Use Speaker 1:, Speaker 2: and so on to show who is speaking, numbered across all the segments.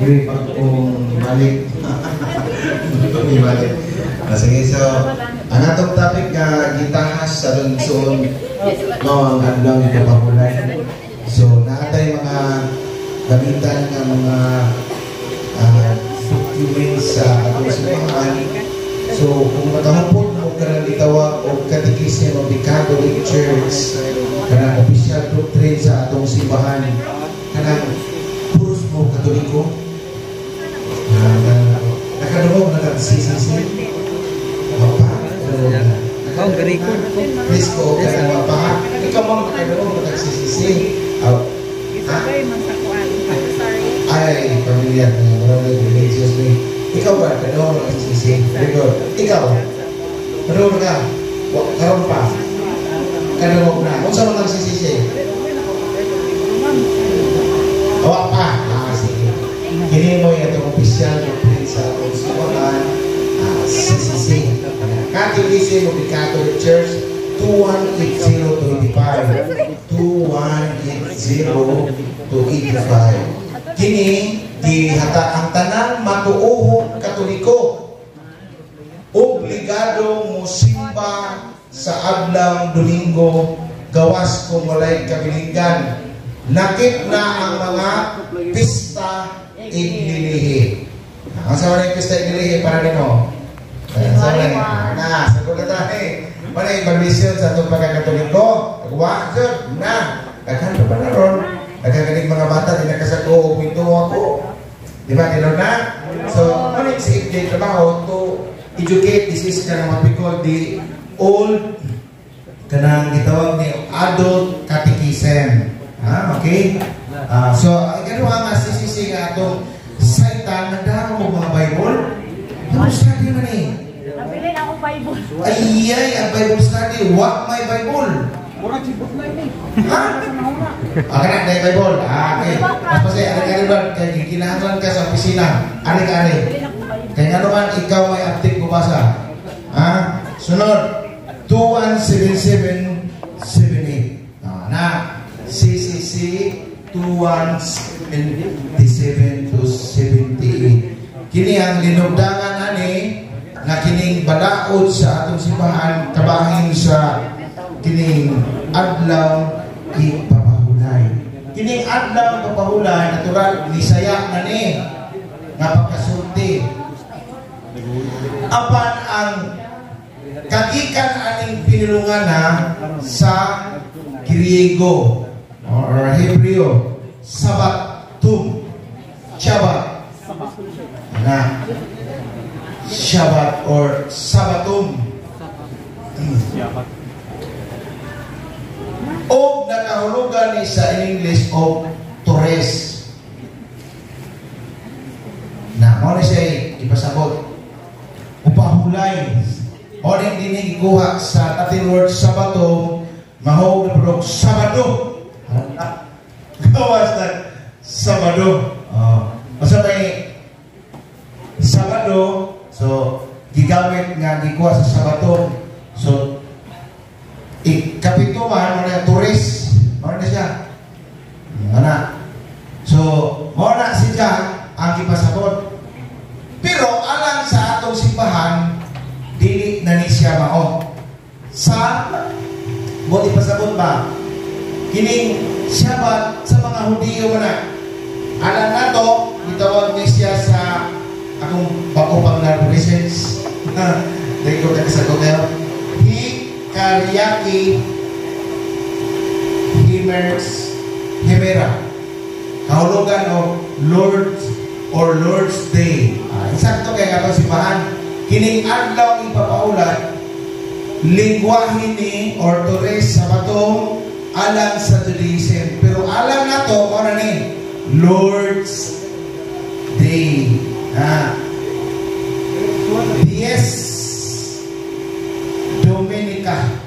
Speaker 1: Dili pag-ong balik. Balik. Ah, sige, so ang atong topic nga gitahas sa igsoon no ang adlaw ipapahulay. So naatay mga gamitan nga mga documents sa atong simbahan. So kung makahumpot mo kanang gitawag og Catechism of the Catholic Church, kanang official doctrine sa atong simbahan, kanang puros mo Katoliko. Nakadungog na kag CCC. Wapa.
Speaker 2: Oh, record ko.
Speaker 1: Please ko kanang wapa. Ikaw mo nakadungog na kag CCC. Oh, ha? Ay, pamilya na marami religious ni. Ikaw ba kadungog na CCC? Very good. Ikaw? Kadungog ka? Wa karon pa. Kadungog na. Unsa man ang CCC? Wa pa. Ah, sige. Kini mo yung atong opisyal doctrine sa atong simbahan, CCC. Catechism of the Catholic Church, 2180 to 85. 2180 to 85. Kini gihata ang tanang matuohong Katoliko obligado mo simba sa adlaw Domingo gawas kung walay kabilinggan. Lakip na ang mga pista iglilihi. Ang sa mga pista iglilihi para nimo? Sa
Speaker 3: January
Speaker 1: na, sagot na tayo. Wala evaluation sa atong pagkakatoliko. Wa jud na. Daghan pa na ron. Daghan ganing mga bata di nakasako og minto ako. Di ba tinuod na? So, ano yung CFJ trabaho to educate, this is kanang what we call the old kanang gitawag ni adult catechism. Ah, okay? Ah, so, ang ikaduha nga CCC nga atong saitan, nagdako mo mga Bible. Bible study man eh.
Speaker 3: Nabili na ako Bible.
Speaker 1: Ay, ay, ang Bible study. What my Bible?
Speaker 2: Murag si Butlay ni.
Speaker 1: Ha? Ah, kana na Bible. Ah, okay. Mas pasi, ari ka ba? Kay kinahanglan ka sa opisina. Ari ka, ari.
Speaker 3: Nabili na ako Bible.
Speaker 1: Kaya nga naman, ikaw may update ko basa. Ha? Sunod, 217778. Ah, na, CCC 2177 to 78. Kini ang linugdangan ani nga kining balaod sa atong simbahan kabahin sa kining adlaw ipapahulay. Kining adlaw ipapahulay natural nisaya na ni nga pagkasulti. Apan ang kagikan aning pinulungan na sa Griego or Hebreo, Sabatum, Shabbat na, Shabbat or Sabatum o nakahulugan ni sa in English og to rest na. Mao ni siya ipasabot upahulay o ning dinhi gikuha sa Latin word Sabato, mahog na pud Sabado, gawas na Sabado. Oh. Basta may Sabado, so gigamit nga gikuha sa Sabato. So ikapito man mo na to rest, mao na siya. Ana. So mao na siya ang gipasabot. Pero alang sa atong simbahan, dili na ni siya mao. Sa mo ipasabot ba? Kining Shabbat sa mga Hudiyo man na. Alang nato, gitawag ni siya sa akong bako pang research. Dahil ko kakasagot kayo. Hi Karyaki Himers Himera. Kahulugan o Lord's or Lord's Day. Ah, insakto kay atong simbahan. Kining adlaw ipapaulat lingwahe ni or to rest Sabato alang sa Judaism. Pero alang nato mao na ni Lord's Day. Ah. Dies Dominica.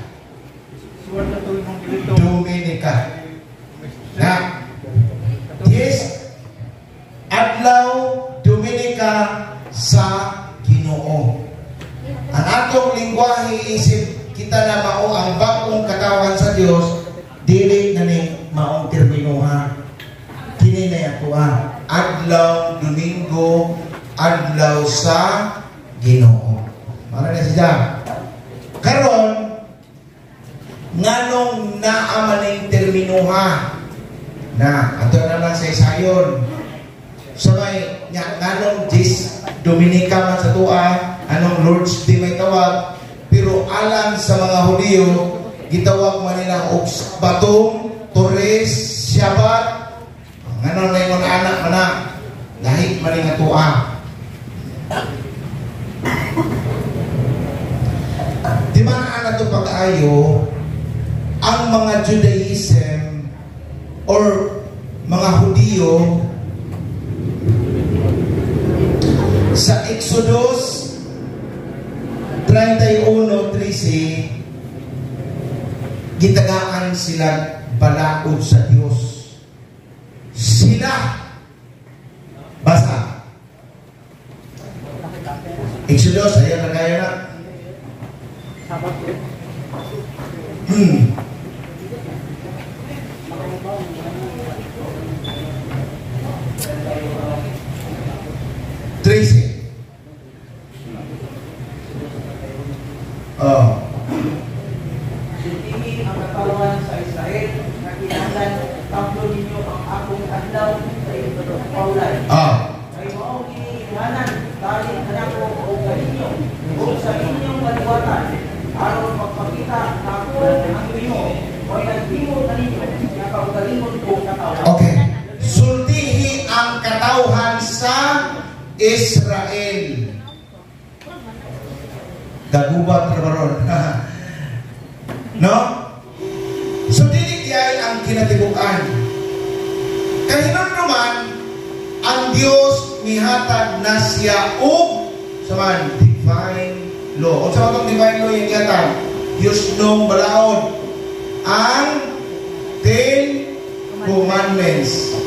Speaker 1: Dominica. Na. Dies Adlaw Dominica sa Ginoo. Ang atong lingwahe isip kita na mao ang bagong katawan sa Dios, dili na ni maong terminuha. Kini na atoa adlaw Domingo. Adlaw sa Ginoo. Mara na siya. Karon nganong naa man ning terminuha na ato na lang sa isayon sa may nya, nganong Dies Dominica man sa tua, anong Lord's Day may tawag, pero alang sa mga Hudiyo gitawag man nila og Batong Torres Shabbat. Nganong naingon anak man na lahi man nga tua. Di man ana to pag-ayo ang mga Judaism or mga Hudiyo sa Exodus 31:13 gitagaan sila balaod sa Dios. Sila basa Exodus, ayan na kaya na. Tracy. Oh.
Speaker 2: Sultihi ang katawan sa Israel nga kinahanglan tablo ninyo ang akong adlaw sa inyong. Kay mao kini ilhanan dali kanako og kaninyo ug sa inyong kaliwatan aron magpakita na ako ang Ginoo mo'y naghimo kaninyo nga kaugalingon ko katawhan.
Speaker 1: Okay. Sultihi ang katawhan sa Israel. Dagubat ra baron. No? So dili diay ang kinatibukan. Kahinon naman ang Dios mihatag na siya og sa man divine law. Unsa man tong divine law yung gihatag? Dios nung balaod ang 10 Commandments.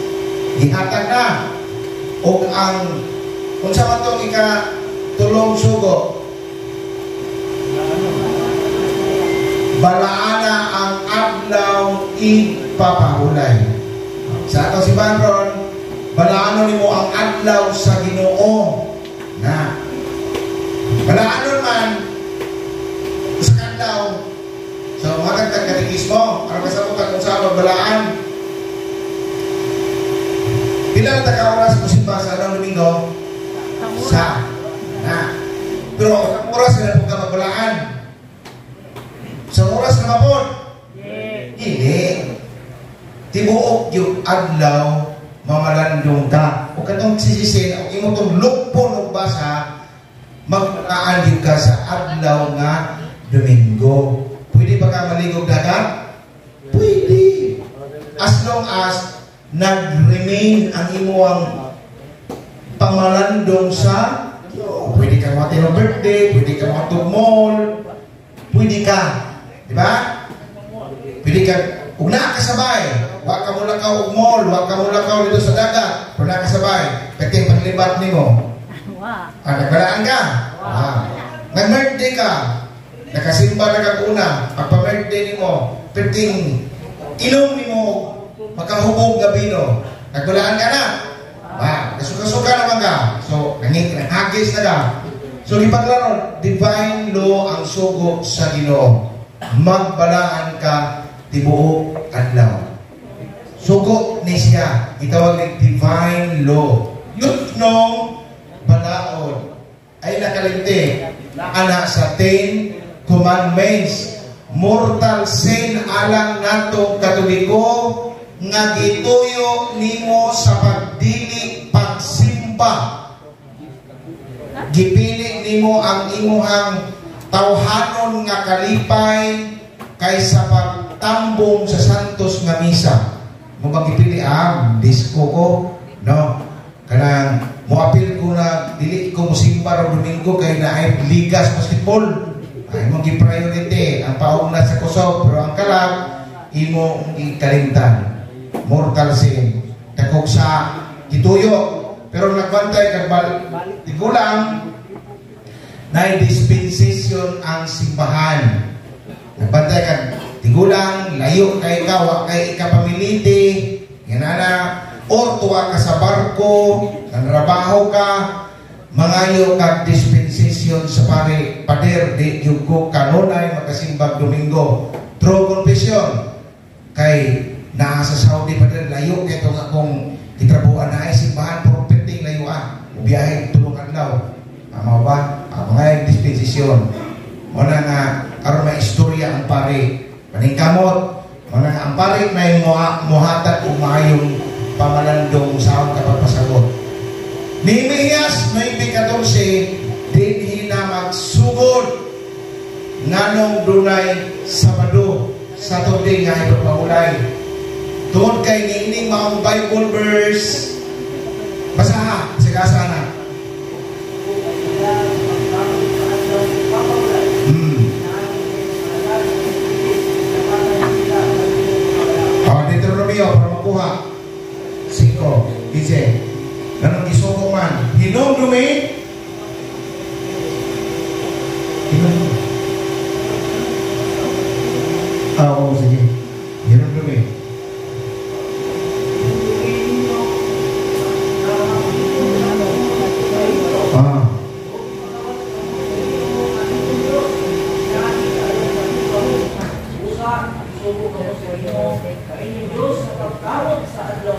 Speaker 1: Gihatag na og ang unsa man tong ikatulong sugo? Balaana ang adlaw ipapahulay. Sa atong simbahan ron, balaano nimo ang adlaw sa Ginoo. Na. Balaanon man sa adlaw. So matagtag katekismo aron masabot kung sa magbalaan. Pila na ka oras mo simba sa adlaw Domingo? Sa. Na. Pero ang oras na po ka magbalaan. Sa oras na mapod? Hindi. Tibuok yung adlaw mamalandong ka. O katong sisisin, o imo tong lukpon og basa, magbalaan yun ka sa adlaw nga Domingo. Pwede ba ka maligog dagat? Pwede. As long as nag-remain ang imuang pamalandong sa, pwede ka matay ng birthday, pwede ka matug mall, pwede ka. Di ba? Pwede ka, ug naa ka sabay, wa ka mo lakaw og mall, wa ka mo lakaw dito sa dagat, pero naa ka sabay, pwede paglibat nimo.
Speaker 3: Wa.
Speaker 1: Ah, nagbalaan ka? Ah. Nag-birthday ka, nakasimba na kag una, pagpa-birthday nimo, pwedeng inom nimo makahubog nga bino, nagbalaan ka na. Ah, nasuka-suka naman ka. So, nangihagis na ka. So, gipaklaro, divine law ang sugo sa Ginoo. Magbalaan ka tibuok adlaw. Sugo ni siya, gitawag ni divine law. Yutnong balaod ay nakalimti ana sa 10 Commandments. Mortal sin alang nato Katoliko nga gituyo nimo sa pagdili pagsimba. Gipili nimo ang imuhang tawhanon nga kalipay kaysa pagtambong sa santos nga misa. Mo magipili ang disco ko, no? Kanang moapil ko na dili ko mosimba ro Domingo kay naay ligas basketball. Ay mo gi-priority ang paugna sa kusog, pero ang kalag imo gikalimtan. Mortal sin. Dakog sa gituyo, pero nagbantay kag tigulang na dispensation ang simbahan. Nagbantay kag tigulang, layo kay ka, wa kay ikapamiliti, ganana, or tuwa ka sa barko, nanrabaho ka, Mangayo kag dispensation sa pare, pader di gyud ko kanunay makasimbag Domingo. True confession. Kay naa sa Saudi, pader, layo kay tong akong gitrabuhan na ay simbahan puro perting layo ah. Biyahe tulong adlaw. Mao ba? Mga dispensation. Mao na nga aron maistorya ang pare. Paningkamot. Mao na nga ang pare na muhatag og maayong pamalandong sa akong kapagpasagot. Nehemias 9:14 dinhi na magsugod nganong dunay Sabado, Saturday nga ipapahulay. Tungod kay niining maong Bible verse, basaha sige sana. Oh, Deuteronomio para makuha 5:15. Ganun gisugo man. Hinumdumi. Hinumdumi. Ah, oo, sige. Hinumdumi. Ah.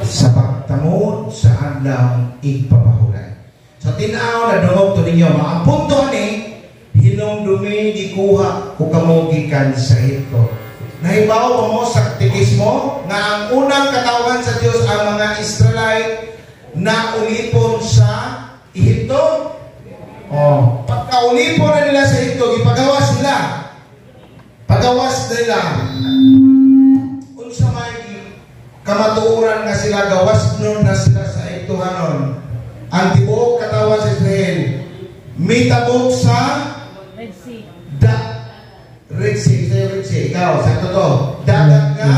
Speaker 1: Sa pagtamod sa adlaw igpapahulay. So tinaw na dungog to ninyo, ang punto ani hinumdumi gikuha ko kamo gikan sa Ehipto. Nahibaw pa mo sa katekismo nga ang unang katawan sa Dios ang mga Israelite na ulipon sa Ehipto. Oh, pagkaulipon na nila sa Ehipto, gipagawas sila. Pagawas nila. Unsa may kamatuoran nga sila gawas nun na sila sa Ehiptohanon. Ang tibuok katawan sa Israel mitabok sa
Speaker 3: Red Sea.
Speaker 1: Red Sea, sa Red Sea. Ikaw, sakto to. Dagat nga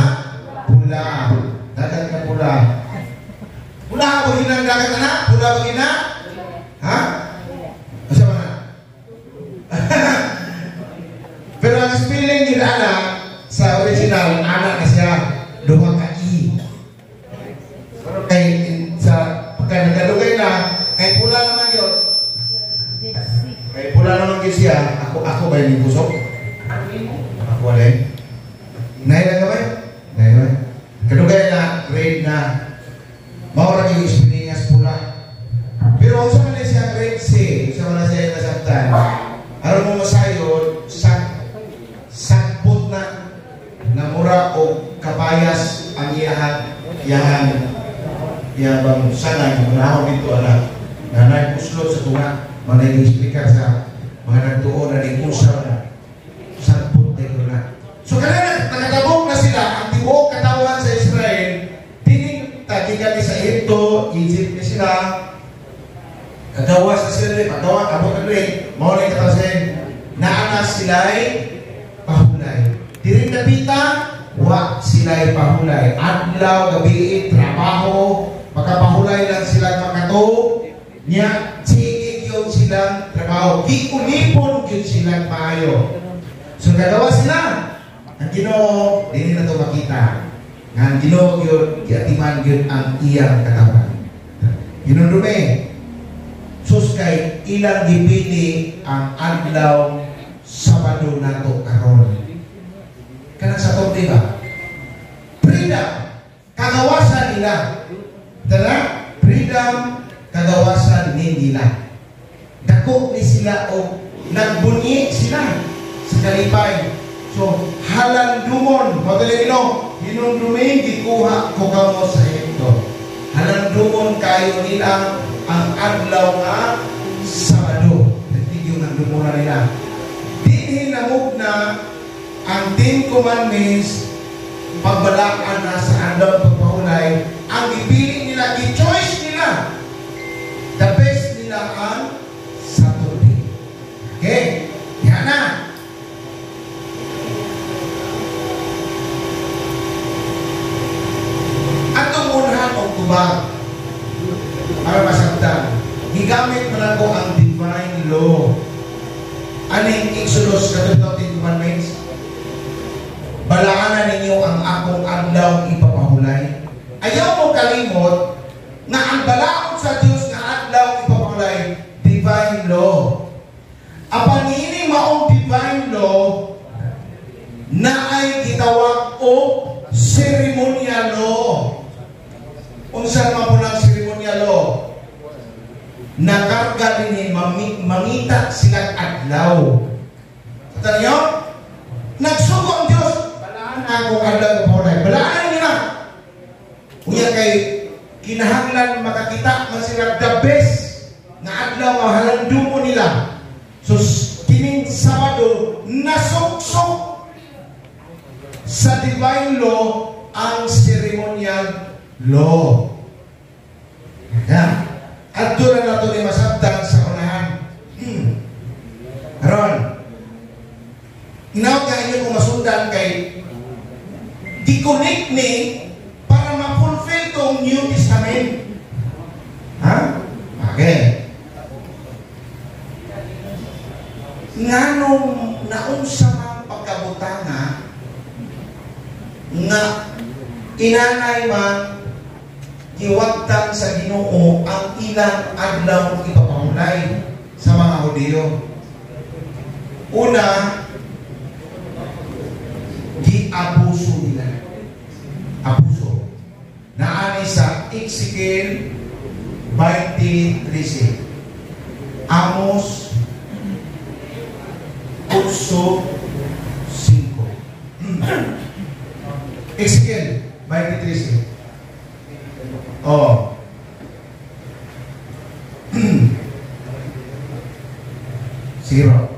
Speaker 1: pula. Dagat nga pula. Pula ako hinang dagat na? Pula ba gina? Ha? Asa ba na? Pero ang spelling nila anak sa original, anak na siya, duha ka i. Pero kay sa pagka nagalugay na, kay pula naman yun. Kay pula naman yun siya, ako ba yung kusok? Ako wala eh. Nahila ka ba? Nahila ba? Kadugay na, grade na. Maura yung spelling pula. Pero sa man siya grade C, sa man siya nasabtan. Aron mo masayod, sakpot na namura o kapayas ang iyahan iyabang sanay manahon dito anak nanay uslot sa tunga manay explicar sa mga nagtuon na ni-usap na sakpot na na. So kanina nakatabok na sila ang tibuok katawan sa Israel dining tagikan ni sa Ehipto, Egypt ni sila kagawas na sila rin, pagawa abot na rin mao ni katawasin naana sila'y pahulay. Diring napita, wa sila'y pahulay. Adlaw, gabi, trabaho, makapahulay lang sila makato, niya, sige yun silang trabaho. Giulipon yun silang maayo. So, gagawa sila. Ang Ginoo, dili na ito makita. Nga ang Ginoo yun, giatiman yun ang iyang katawan. Hinumdumi, sus kay ilang gipili ang adlaw Sabado nato karon. Kanang sa di ba? Freedom, kagawasan nila. Tara, freedom, kagawasan ni nila. Dako ni sila o nagbunyi sila sa kalipay. So, halandumon, madali ino, hinumdumi gikuha ko kamo sa Ehipto. Halandumon kayo nila ang adlaw nga Sabado. Yung nandumunan nila. Dinhi namugna ang Ten Commandments, pagbalaan na sa adlaw pagpahulay, ang gipili nila, gi-choice nila, the best nila ang Saturday. Okay? Yan na. Atong unahan og tubag para masabtan, gigamit man ako ang divine law. Aning Exodus katong Ten Commandments? Balaanan ninyo ang akong adlaw ipapahulay. Ayaw mo kalimot nga ang balaod sa Dios nga adlaw ipapahulay, divine Mangita sila adlaw. Sa niyo, nagsugo ang Diyos. Balaan akong adlaw ipapahulay. Balaan niyo na. Unya kay kinahanglan makakita man sila the best nga adlaw nga halandumo nila. So kining Sabado nasuksok sa divine law ang ceremonial law. Ya. Adto na nato ni masabtan sa unahan. Aron. Inaw ka inyo kung masundan kay di-connect ni para ma-fulfill tong New Testament. Ha? Okay. Nganong naunsa man pagkabutanga nga inanay man giwagtan sa Ginoo ang ilang adlaw ipapahulay sa mga Hudiyo. Una, giabuso nila. Abuso. Naani sa Ezekiel 20:13. Amos 8:5. Ezekiel 20:13. Oh. Sige bro.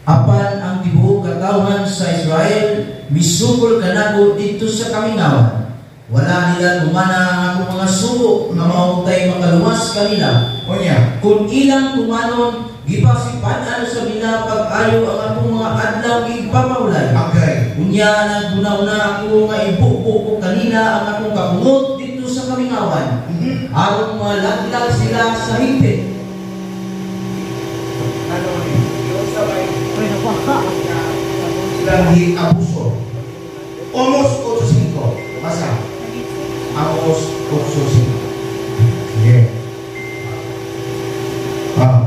Speaker 4: Apan ang tibuok katawhan sa Israel misukol kanako didto sa kamingawan. Wala nila tumana ang akong mga sugo nga mautay makaluwas kanila.
Speaker 1: Unya,
Speaker 4: kung ilang tumanon, gipasipan-an sa nila pag-ayo ang akong mga adlaw gipapahulay.
Speaker 1: Okay.
Speaker 4: Unya naguna-una ako nga ibubo ko kanila ang akong kakungot didto sa kamingawan. Aron malaglag sila sa higpit.
Speaker 1: Ano ni? Silang giabuso. Amos 8:5. Basa. Amos 8:5. Sige. Ah.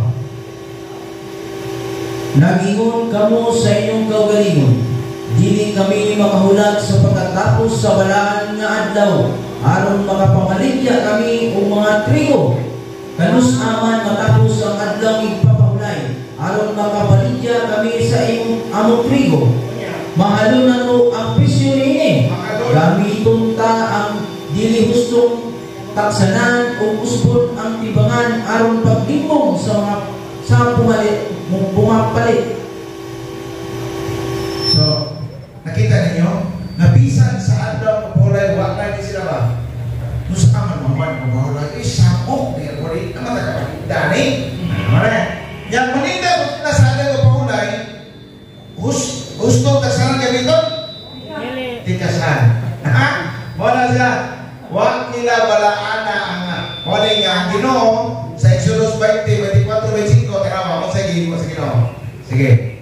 Speaker 4: Nagingon kamo sa inyong kaugalingon, dili kami makahulag sa pagkatapos sa balaan nga adlaw, aron makapamaligya kami og mga trigo. Kanus aman matapos ang adlaw igpapahulay, aron makapaligya kami sa imong among trigo. Mahalon na no ang presyo niini. Gamiton ta ang dili hustong taksanan o usbon ang tibangan aron paglimbong sa mga sa pumalit bumapalit.
Speaker 1: So, nakita ninyo, nabisan sa adlaw pagpahulay, wa na sila ba? Nung sa aman, maman, pagpahulay, eh, samok, niya ko rin, naman nagkapalinda, ni? Mare, yang maninda na sa adlaw pagpahulay, husto taksanan gamiton? Tikasan. Ha? Wala sila. Wa nila balaana ang wala nga ang Ginoo sa Exodus 20, 24, 25, tanawa mo sa Ginoo sa Ginoo. Sige.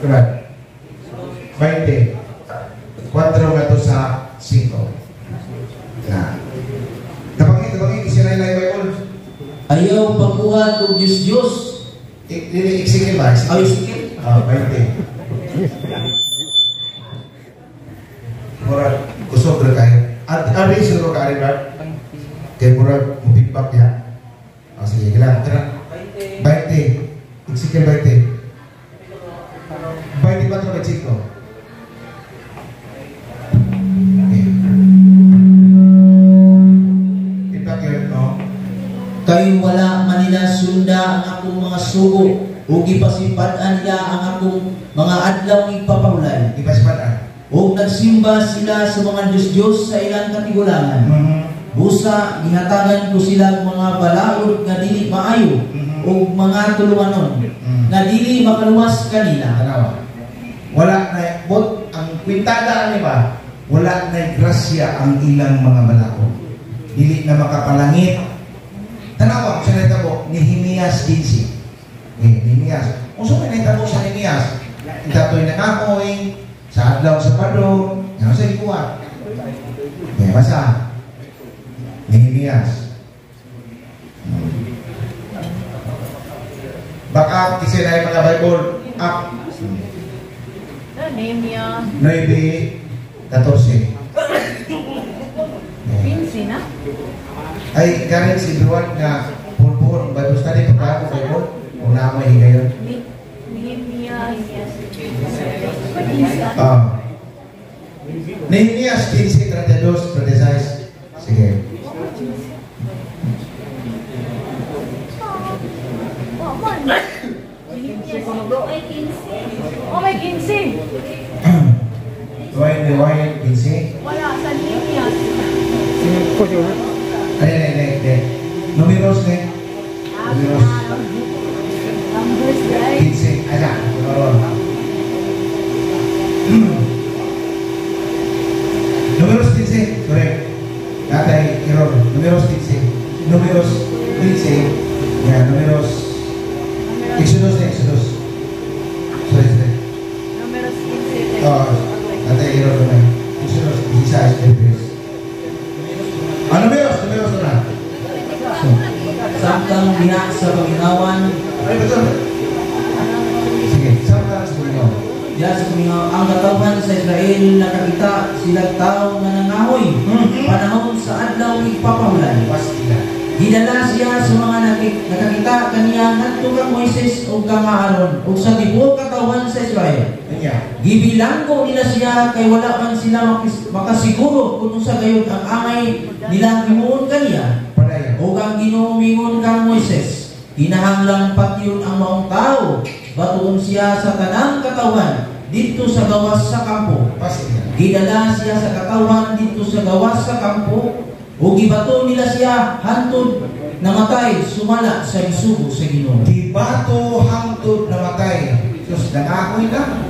Speaker 1: Diba? 20. 4 ngadto sa 5. Na. Tabangin sila ilay Bible.
Speaker 4: Ayaw pagbuhat og Diyos Diyos.
Speaker 1: Dili Ezekiel ba?
Speaker 4: Ay, Ezekiel.
Speaker 1: Ah, 20. Murag kusog ra kayo. At ari siguro ka ari ba? Kay murag mo-feedback niya. Ah, sige, kailangan tara. 20. Ezekiel 20. 24, 25. Okay. Feedback yun, no?
Speaker 4: Kay wala man nila sunda ang akong mga sugo ug gipasipad-an nila ang akong mga adlaw ipapahulay.
Speaker 1: Gipasipad-an.
Speaker 4: Ug nagsimba sila sa mga Diyos-Diyos sa ilang katigulangan. Busa gihatagan ko sila mga balaod nga dili maayo ug mga tulumanon nga dili makaluwas kanila.
Speaker 1: Tanawa. Wala na bot ang kwintada ani ba? Wala na grasya ang ilang mga balaod. Dili na makapalangit. Tanawa sa nahitabo Nehemias 15. Nehemias. Unsa may nahitabo sa Nehemias? Itatoy na kahoy sa adlaw sa pado, nga sa ikuha. Basa. Nehemias. Baka kasi na yung mga Bible up.
Speaker 3: Nehemias
Speaker 1: 9:14.
Speaker 3: 15 na?
Speaker 1: Ay, encourage everyone nga pulpuhon ang Bible study, pagkako Bible, kung naa mo higayon.
Speaker 3: Nehemias. 15.
Speaker 1: Ah. Nehemias 15, 32, 36. Sige.
Speaker 3: May 15. Oh, may 15.
Speaker 1: Why, 15?
Speaker 3: Wala, sa Nehemias.
Speaker 1: Ay, ay, ay, ay. Numeros ni. Numeros.
Speaker 3: Numbers, right?
Speaker 1: 15. Ay, na. Numeros 15. Correct. Natay, error. Numeros 15. Numeros 15. Yeah, numeros. Exodus na, Exodus. Sorry, sorry.
Speaker 3: Numeros 15.
Speaker 1: Oo. Natay, error na. Exodus, 16, 23. Ah, numeros, numeros na.
Speaker 4: Samtang diha sa pamingawan,
Speaker 1: Ay, betul. Sige, samtang sa pamingawan.
Speaker 4: Diha sa pamingawan, ang katawhan sa Israel nakakita sila tao nga nangahoy. Panahon sa adlaw igpapahulay.
Speaker 1: Pastila.
Speaker 4: Gidala siya sa mga nakakita kaniya ngadto kang Moises ug kang Aaron ug sa tibuok katawhan sa Israel. Gibilanggo nila siya kay wala man sila makasiguro kung unsa gayud ang angay nilang himuon kaniya. Ug ang Ginoo mingon kang Moises, kinahanglang patyon ang maong tao, batuon siya sa tanang katawhan didto sa gawas sa kampo. Gidala siya sa katawhan didto sa gawas sa kampo ug gibato nila siya hangtod namatay sumala sa gisugo sa Ginoo.
Speaker 1: Gibato hangtod namatay. Sus, nangahoy na.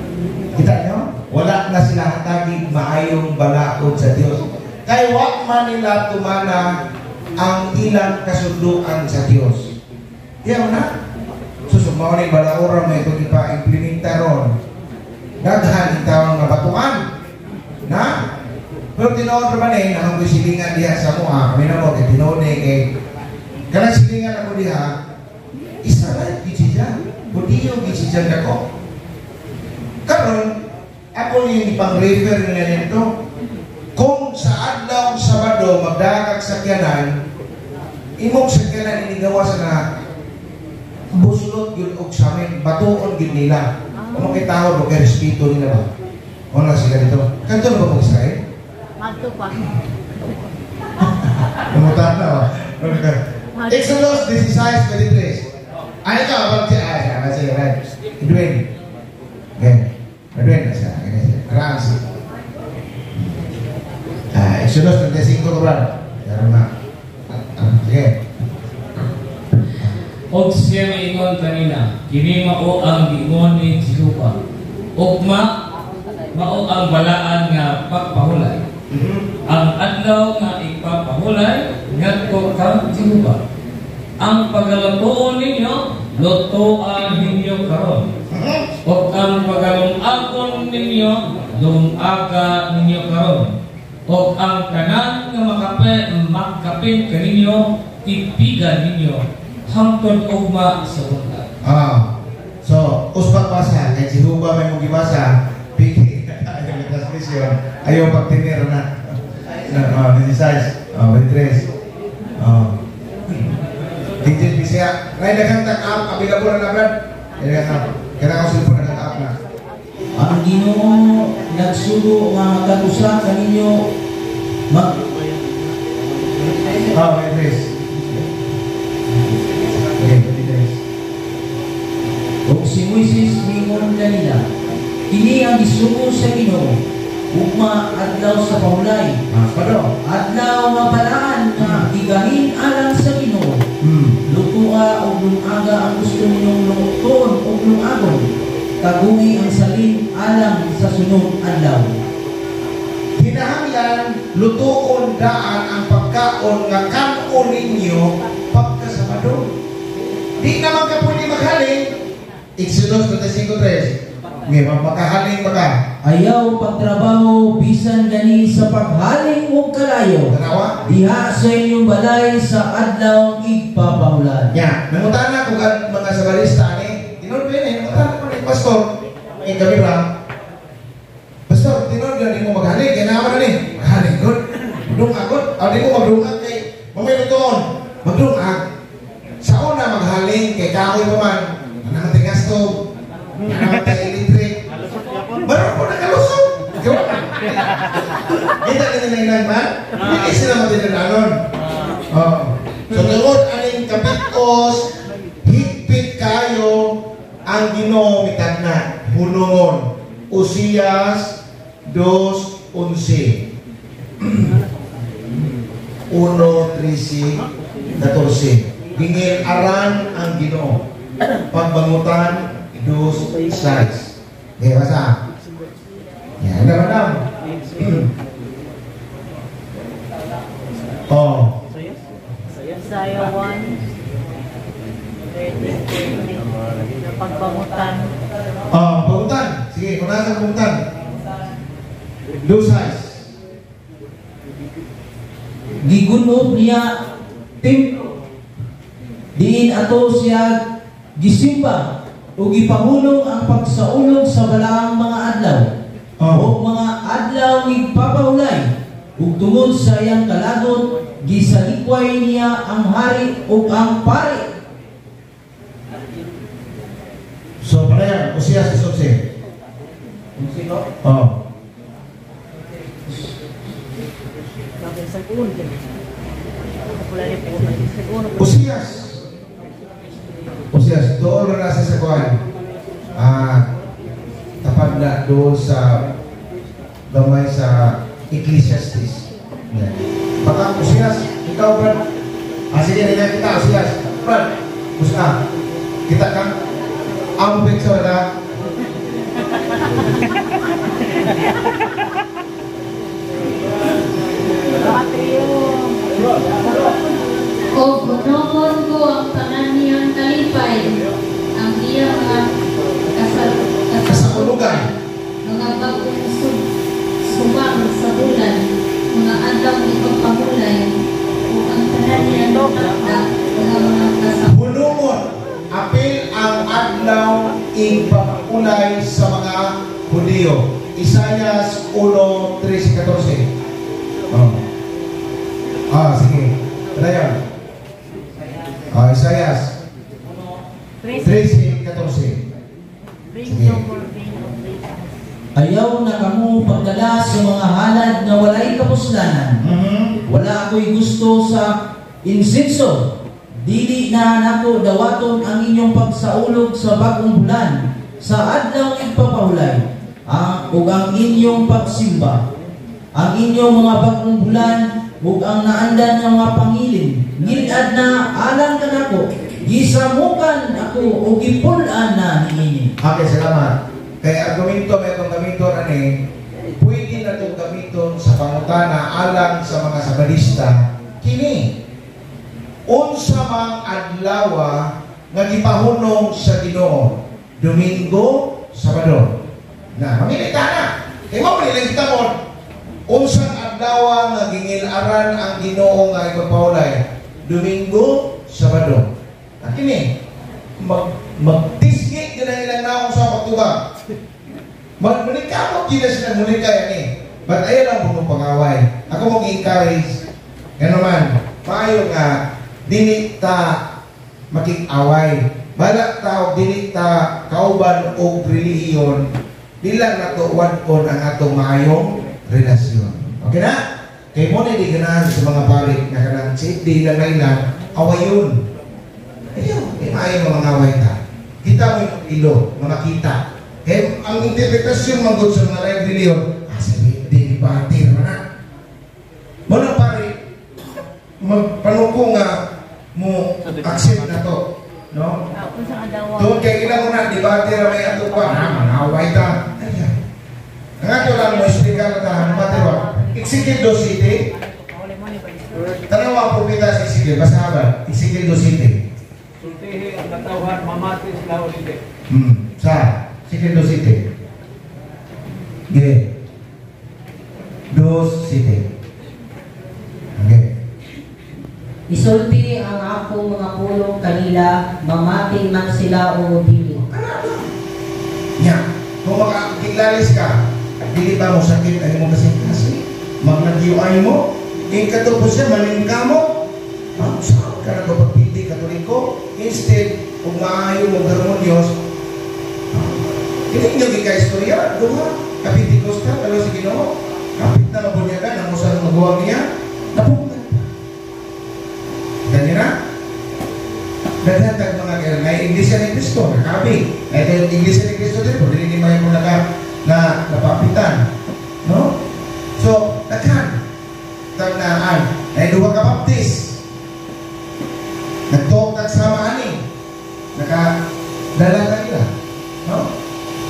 Speaker 1: Kita nyo? Wala na sila hatagig maayong balaod sa Dios. Kay wa man nila tumana ang ilang kasunduan sa Dios. Iyaw na. Susumao ni balaora mo itong ipa-implementa ron. Daghan yung tawang nga batuan. Na? Pero tinuod naman eh, nakang silingan diha sa mua. Kami na mo, kay tinuod eh, kay kanang silingan ako diha, Israel, gitsija. Budiyo, gitsija ako. Karon, ako yung ipang-refer nga nito, kung sa adlaw Sabado magdakag sakyanan, imong sakyanan inigawa sa na buslot yun og samin, batuon yun nila. Ano kay tao, kay respeto nila ba? Wala sila dito. Kanto na ba pong Israel?
Speaker 3: Madto pa.
Speaker 1: Namutan na ba? Exodus 16:23. Ay, ito, abang siya. Ay, siya, right. Edwin. Okay. Edwin, siya. Arang siya. Exodus 35 ko ba? Meron na. Sige.
Speaker 5: Og siya miingon kanina, kini mao ang giingon ni Jehova. Ugma mao ang balaan nga pagpahulay. Ang adlaw nga ipapahulay ngadto kang Jehova. Ang pagalutoon ninyo, lutoan ninyo karon. Ug ang pagalung-agon ninyo, lungaga ninyo karon. Ug ang tanan nga makapin kaninyo, tipigan ninyo hangtod ugma sa buntag.
Speaker 1: So, usbag basa kay Jehova may mong gibasa, piki ayaw ng transmission, ayaw pagtinir na. 16, 23. King Bisaya, ngay daghang tag app available na brad. Daghang app. Kana ako cellphone daghang app na.
Speaker 4: Ang Ginoo nagsugo nga magkatusa kaninyo mag
Speaker 1: 23. Okay, 23.
Speaker 4: Ug si Moises mingon kanila, kini ang gisugo sa Ginoo, ugma adlaw sa pahulay. Adlaw nga balaan nga gigahin alang sa Ginoo. Lutua og lungaga ang gusto ninyong lutuon og lungagon. Taguhi ang salin alang sa sunod adlaw.
Speaker 1: Kinahanglan lutuon daan ang pagkaon nga kan-on ninyo pagkasabado. Di naman ka pwede maghaling. Exodus 35:3. Ngayon, makahaling ba ka?
Speaker 4: Ayaw pagtrabaho bisan gani sa paghaling og kalayo.
Speaker 1: Tanawa?
Speaker 4: Diha sa inyong balay sa adlaw igpapahulan.
Speaker 1: Ya, nangutana ko kan mga sabarista ani, tinuod ba ni nangutana ko ni pastor, ang gabi ra. Pastor, tinuod gani mo maghaling, kaya naman ni, maghaling gud. Dungag gud. Ah, di ko magdungag kay mamay lutoon. Magdungag. Sa una maghaling kay kahoy pa man. Ana man gasto. Ana man electric. Baron po nakalusot. Kita nila na ilan man? Hindi sila matinadanon. Oh. So tungod aning kapitos, higpit kayo ang Ginoo mitagna. Hunungon. Usías 2:11. 1:13-14. Gingil-aran ang Ginoo. Pagbangutan 2:6. Okay, basa. Yan, madam. Oh.
Speaker 3: Isaiah 1:13. Pagbangutan.
Speaker 1: Oh, bangutan. Sige, kung nasa bangutan. 2:6.
Speaker 4: Gigunob niya templo. Diin ato siya gisimba ug gipahulong ang pagsaulog sa balaang mga adlaw.
Speaker 1: Oh.
Speaker 4: O mga adlaw nigpapahulay ug tungod sa iyang kalagot gisalikway niya ang hari ug ang pari.
Speaker 1: So palayan, Osias 11. Oh. Osias. Osias, doon na nasa sa kuwan. Tapad na doon sa gamay sa Ecclesiastes. Yan. Baka Osias, ikaw Brad. Sige, rin kita Osias. Brad, Usa. Kita kang ambik sa wala.
Speaker 6: O gunongon ko ang tanan niyang kalipay, ang iyang mga
Speaker 1: kasakulugan,
Speaker 6: mga bagong subang sa bulan, mga adlaw ipagpahulay, o ang tanan niyang takda, mga kasakulugan.
Speaker 1: Hunungon, apil ang adlaw ipagpahulay sa mga Hudiyo. Isaias 1:13-14. Oh. Ah, sige. Dayon. Ah, Isaias 13:14. Sige.
Speaker 4: Ayaw na kamo pagdala sa mga halad na walay kapuslanan. Wala ako'y gusto sa insenso. Dili na nako dawaton ang inyong pagsaulog sa bagong bulan, sa adlaw igpapahulay, ug ang inyong pagsimba, ang inyong mga bagong bulan, ug ang naandan nga mga pangilin. Ngilad na alang kanako, gisamukan ako o gipul-an na niini.
Speaker 1: Okay, salamat. Kay argumento may itong gamiton ani, pwede na itong gamiton sa pangutana alang sa mga Sabadista kini. Unsa mang adlawa nga gipahunong sa Ginoo, Domingo, Sabado. Na, mamilita na. Kay mo manila kita mo. Unsang adlawa nga gingil-aran ang Ginoo nga ipapahulay, Domingo, Sabado. Kini magtisgi gid ang ilang naong sa pagtubang. Magmulikamot gid sila mulikay ani. But ayaw lang mo pangaway. Ako mo gi-encourage ngano man, maayo nga dili ta makig-away. Bala ta og dili ta kauban og relihiyon, di lang nato wad-on ang atong maayong relasyon. Okay na? Kay mo na di ganahan sa mga pari nga kanang di lang na ilang awayon. Ayaw, di maayo nga mga away ta. Kita mo yung ilo, mga kita. Kaya ang interpretasyon manggod sa mga lain reliyon, sabi, di batir na. Mo na pare, magpanuko nga mo accept na to. No? Doon kay ilang na, di batir may ato pa, manaway ta. Ayaw. Ang ato lang mo, explica na ta, batir ba? Ezekiel 2:7. Tanawa ang propeta sa Ezekiel, basta ba? Ezekiel 2:7.
Speaker 2: Sultihi ang katawhan, mamati sila ulit.
Speaker 1: Sa Ezekiel 2:7. Okay. 2:7. Okay.
Speaker 7: Isulti ang akong mga pulong kanila, mamati man sila o dili.
Speaker 1: Nya, kung makakiglalis ka, dili ba mo sakit ang imong kasing-kasing? Magnag-UI mo, Ikato po siya, maningkamot. Saan ka nagpapagpindi Katoliko? Instead, kung maayo mo harmonious, kini inyo gika-istorya, duha, ka-Pentecostal, ano si Ginoo? Kapit na mabunyagan, ang usang magawa niya, napunggan pa. Ganyan na? Daghan tag mga kailan, na Iglesia ni Cristo, nakabi. Na Iglesia ni Cristo din, pwede din may mo na napapitan. No? So, daghan. Tagnaan. Na duha ka baptist. Nagtuok tagsama ani. Nakadala kanila. No?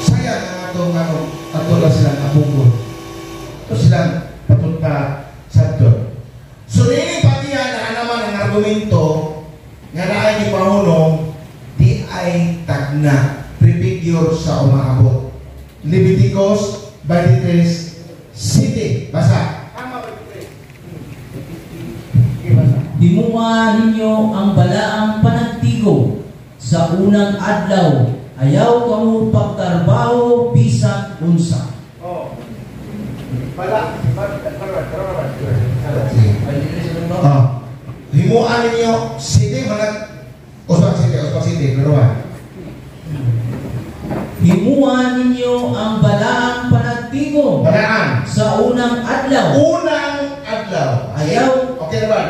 Speaker 1: Sayang ang atong ano, ato lang silang apungkol. Ito silang patunta sa ato. So, nini patihan na naman ang argumento nga naay ni Pangulong di ay tagna prefigure sa umaabot. Leviticus 23:7. Basa. Tama 23. Okay, basa.
Speaker 4: Himuha ninyo ang balaang panagtigo sa unang adlaw. Ayaw kamo pagtarbaho bisan unsa.
Speaker 1: Oh. Bala, bala, bala, bala. Oh. Himuha ninyo sige mga Uspak City, laruan.
Speaker 4: Himuha ninyo ang balaang panagtigo.
Speaker 1: Balaan.
Speaker 4: Sa unang adlaw.
Speaker 1: Unang adlaw.
Speaker 4: Ayaw.
Speaker 1: Okay na ba?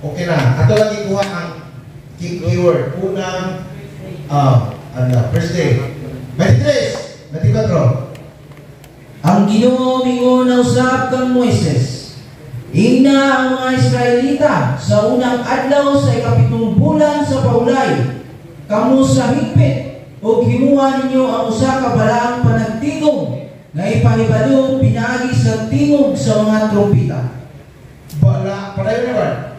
Speaker 1: Okay na. Ato lang ikuha ang keyword. Unang adlaw. First day. 23, 24.
Speaker 4: Ang Ginoo mingon na usab kang Moises. Ingna ang mga Israelita sa unang adlaw sa ikapitong bulan sa paulay. Kamo sa higpit ug himuha ninyo ang usa ka balaang panagtingog nga ipahibalo pinaagi sa tingog sa mga trumpita.
Speaker 1: Bala, padayon na ba?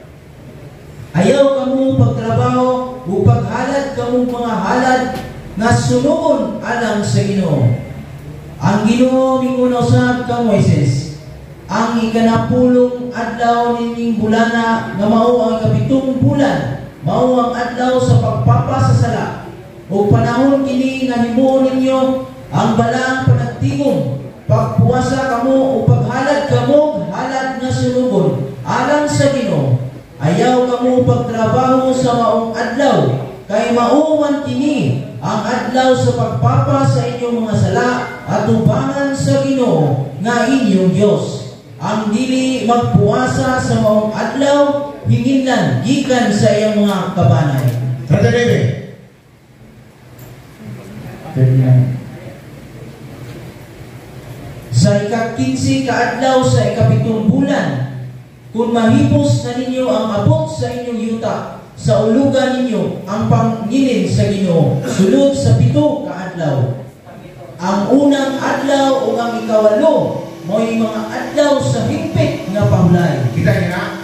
Speaker 4: Ayaw kamo pagtrabaho ug paghalad kamo mga halad nga sunugon alang sa Ginoo. Ang Ginoo mingon usab kang Moises. Ang ikanapulong adlaw nining bulana nga mao ang ikapitong bulan, mao ang adlaw sa pagpapasasala. Ug panahon kini nga himuon ninyo ang balaang panagtingog, pagpuwasa kamo ug paghalad kamo halad nga sunugon alang sa Ginoo. Ayaw kamo pagtrabaho sa maong adlaw, kay mao man kini ang adlaw sa pagpapa sa inyong mga sala at tubangan sa Ginoo nga inyong Dios. Ang dili magpuasa sa maong adlaw, hinginlan gikan sa iyang mga kabanay.
Speaker 1: 39.
Speaker 4: Sa ika-15 kaadlaw sa ikapitong bulan, kung mahipos na ninyo ang abot sa inyong yuta, sa ulugan ninyo ang pangilin sa Ginoo, sulod sa 7 kaadlaw. Ang unang adlaw o ang ikawalo, mo'y mga adlaw sa hingpit nga pahulay.
Speaker 1: Kita niyo na?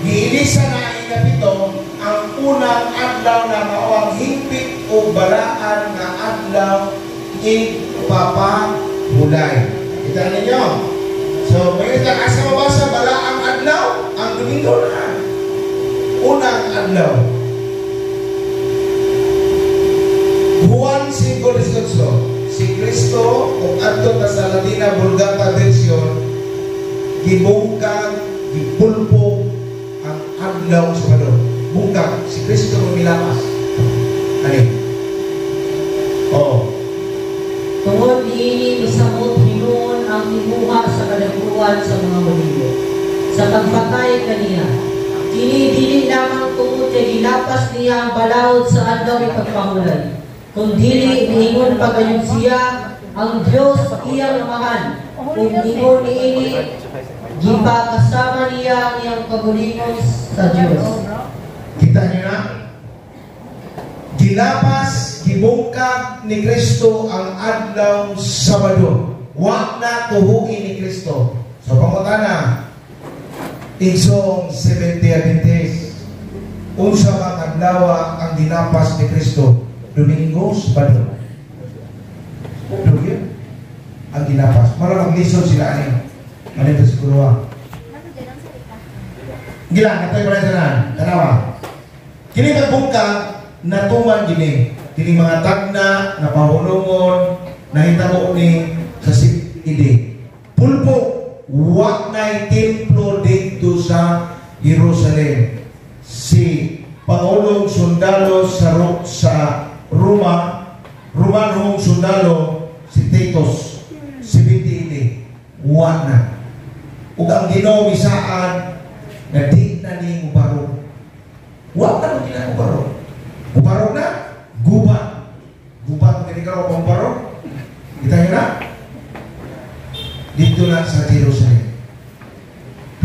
Speaker 1: Giilisa na ang ikapito, ang unang adlaw na mao ang hingpit o balaan nga adlaw ipapahulay. Kita ninyo? So, may asa mabasa balaang adlaw, ang Domingo na. Unang adlaw. Juan 5:18. Si Kristo kung adto ta sa Latina Vulgata version, gibungkag, gipulpog ang adlaw sa Sabado. Bungkag si Kristo ang milapas. Ani? Oo.
Speaker 7: Tungod niini misamot hinuon ang tibuha sa kadaguan sa mga Hudiyo sa pagpatay kaniya. Kini dili lamang tungod kay gilapas niya ang balaod sa adlaw ipagpahulay, kung dili niingon pagayon siya ang Dios iyang amahan, ug niingon niini gipakasama niya ang iyang kaugalingon sa Dios.
Speaker 1: Kita niyo na? Gilapas, gibungkag ni Kristo ang adlaw Sabado. Wa na tuhuin ni Kristo. So pangutana, Igsong 70 Adventist, unsa man adlaw ang ginapas ni Kristo? Domingo, Sabado. Domingo ang ginapas. Mara maglisod sila ani. Ano ito siguro? Gilang, ito yung tanan. Tanawa. Kini magbungkag, natuman gini. Kini mga tagna, napahulungon, nahitabo ni sa CPD. Pulpo, Wa na'y templo dito sa Jerusalem. Si Pangulong Sundalo sa Roma, Romanong Sundalo, si Titus, 70 ini, wa na. Ug ang Ginoo misaad na di na ni mubarog. Wa na mo gina mubarog. Mubarog na, gubat. Gubat mo gini karon mubarog. Kita nyo na? Dito lang sa Jerusalem.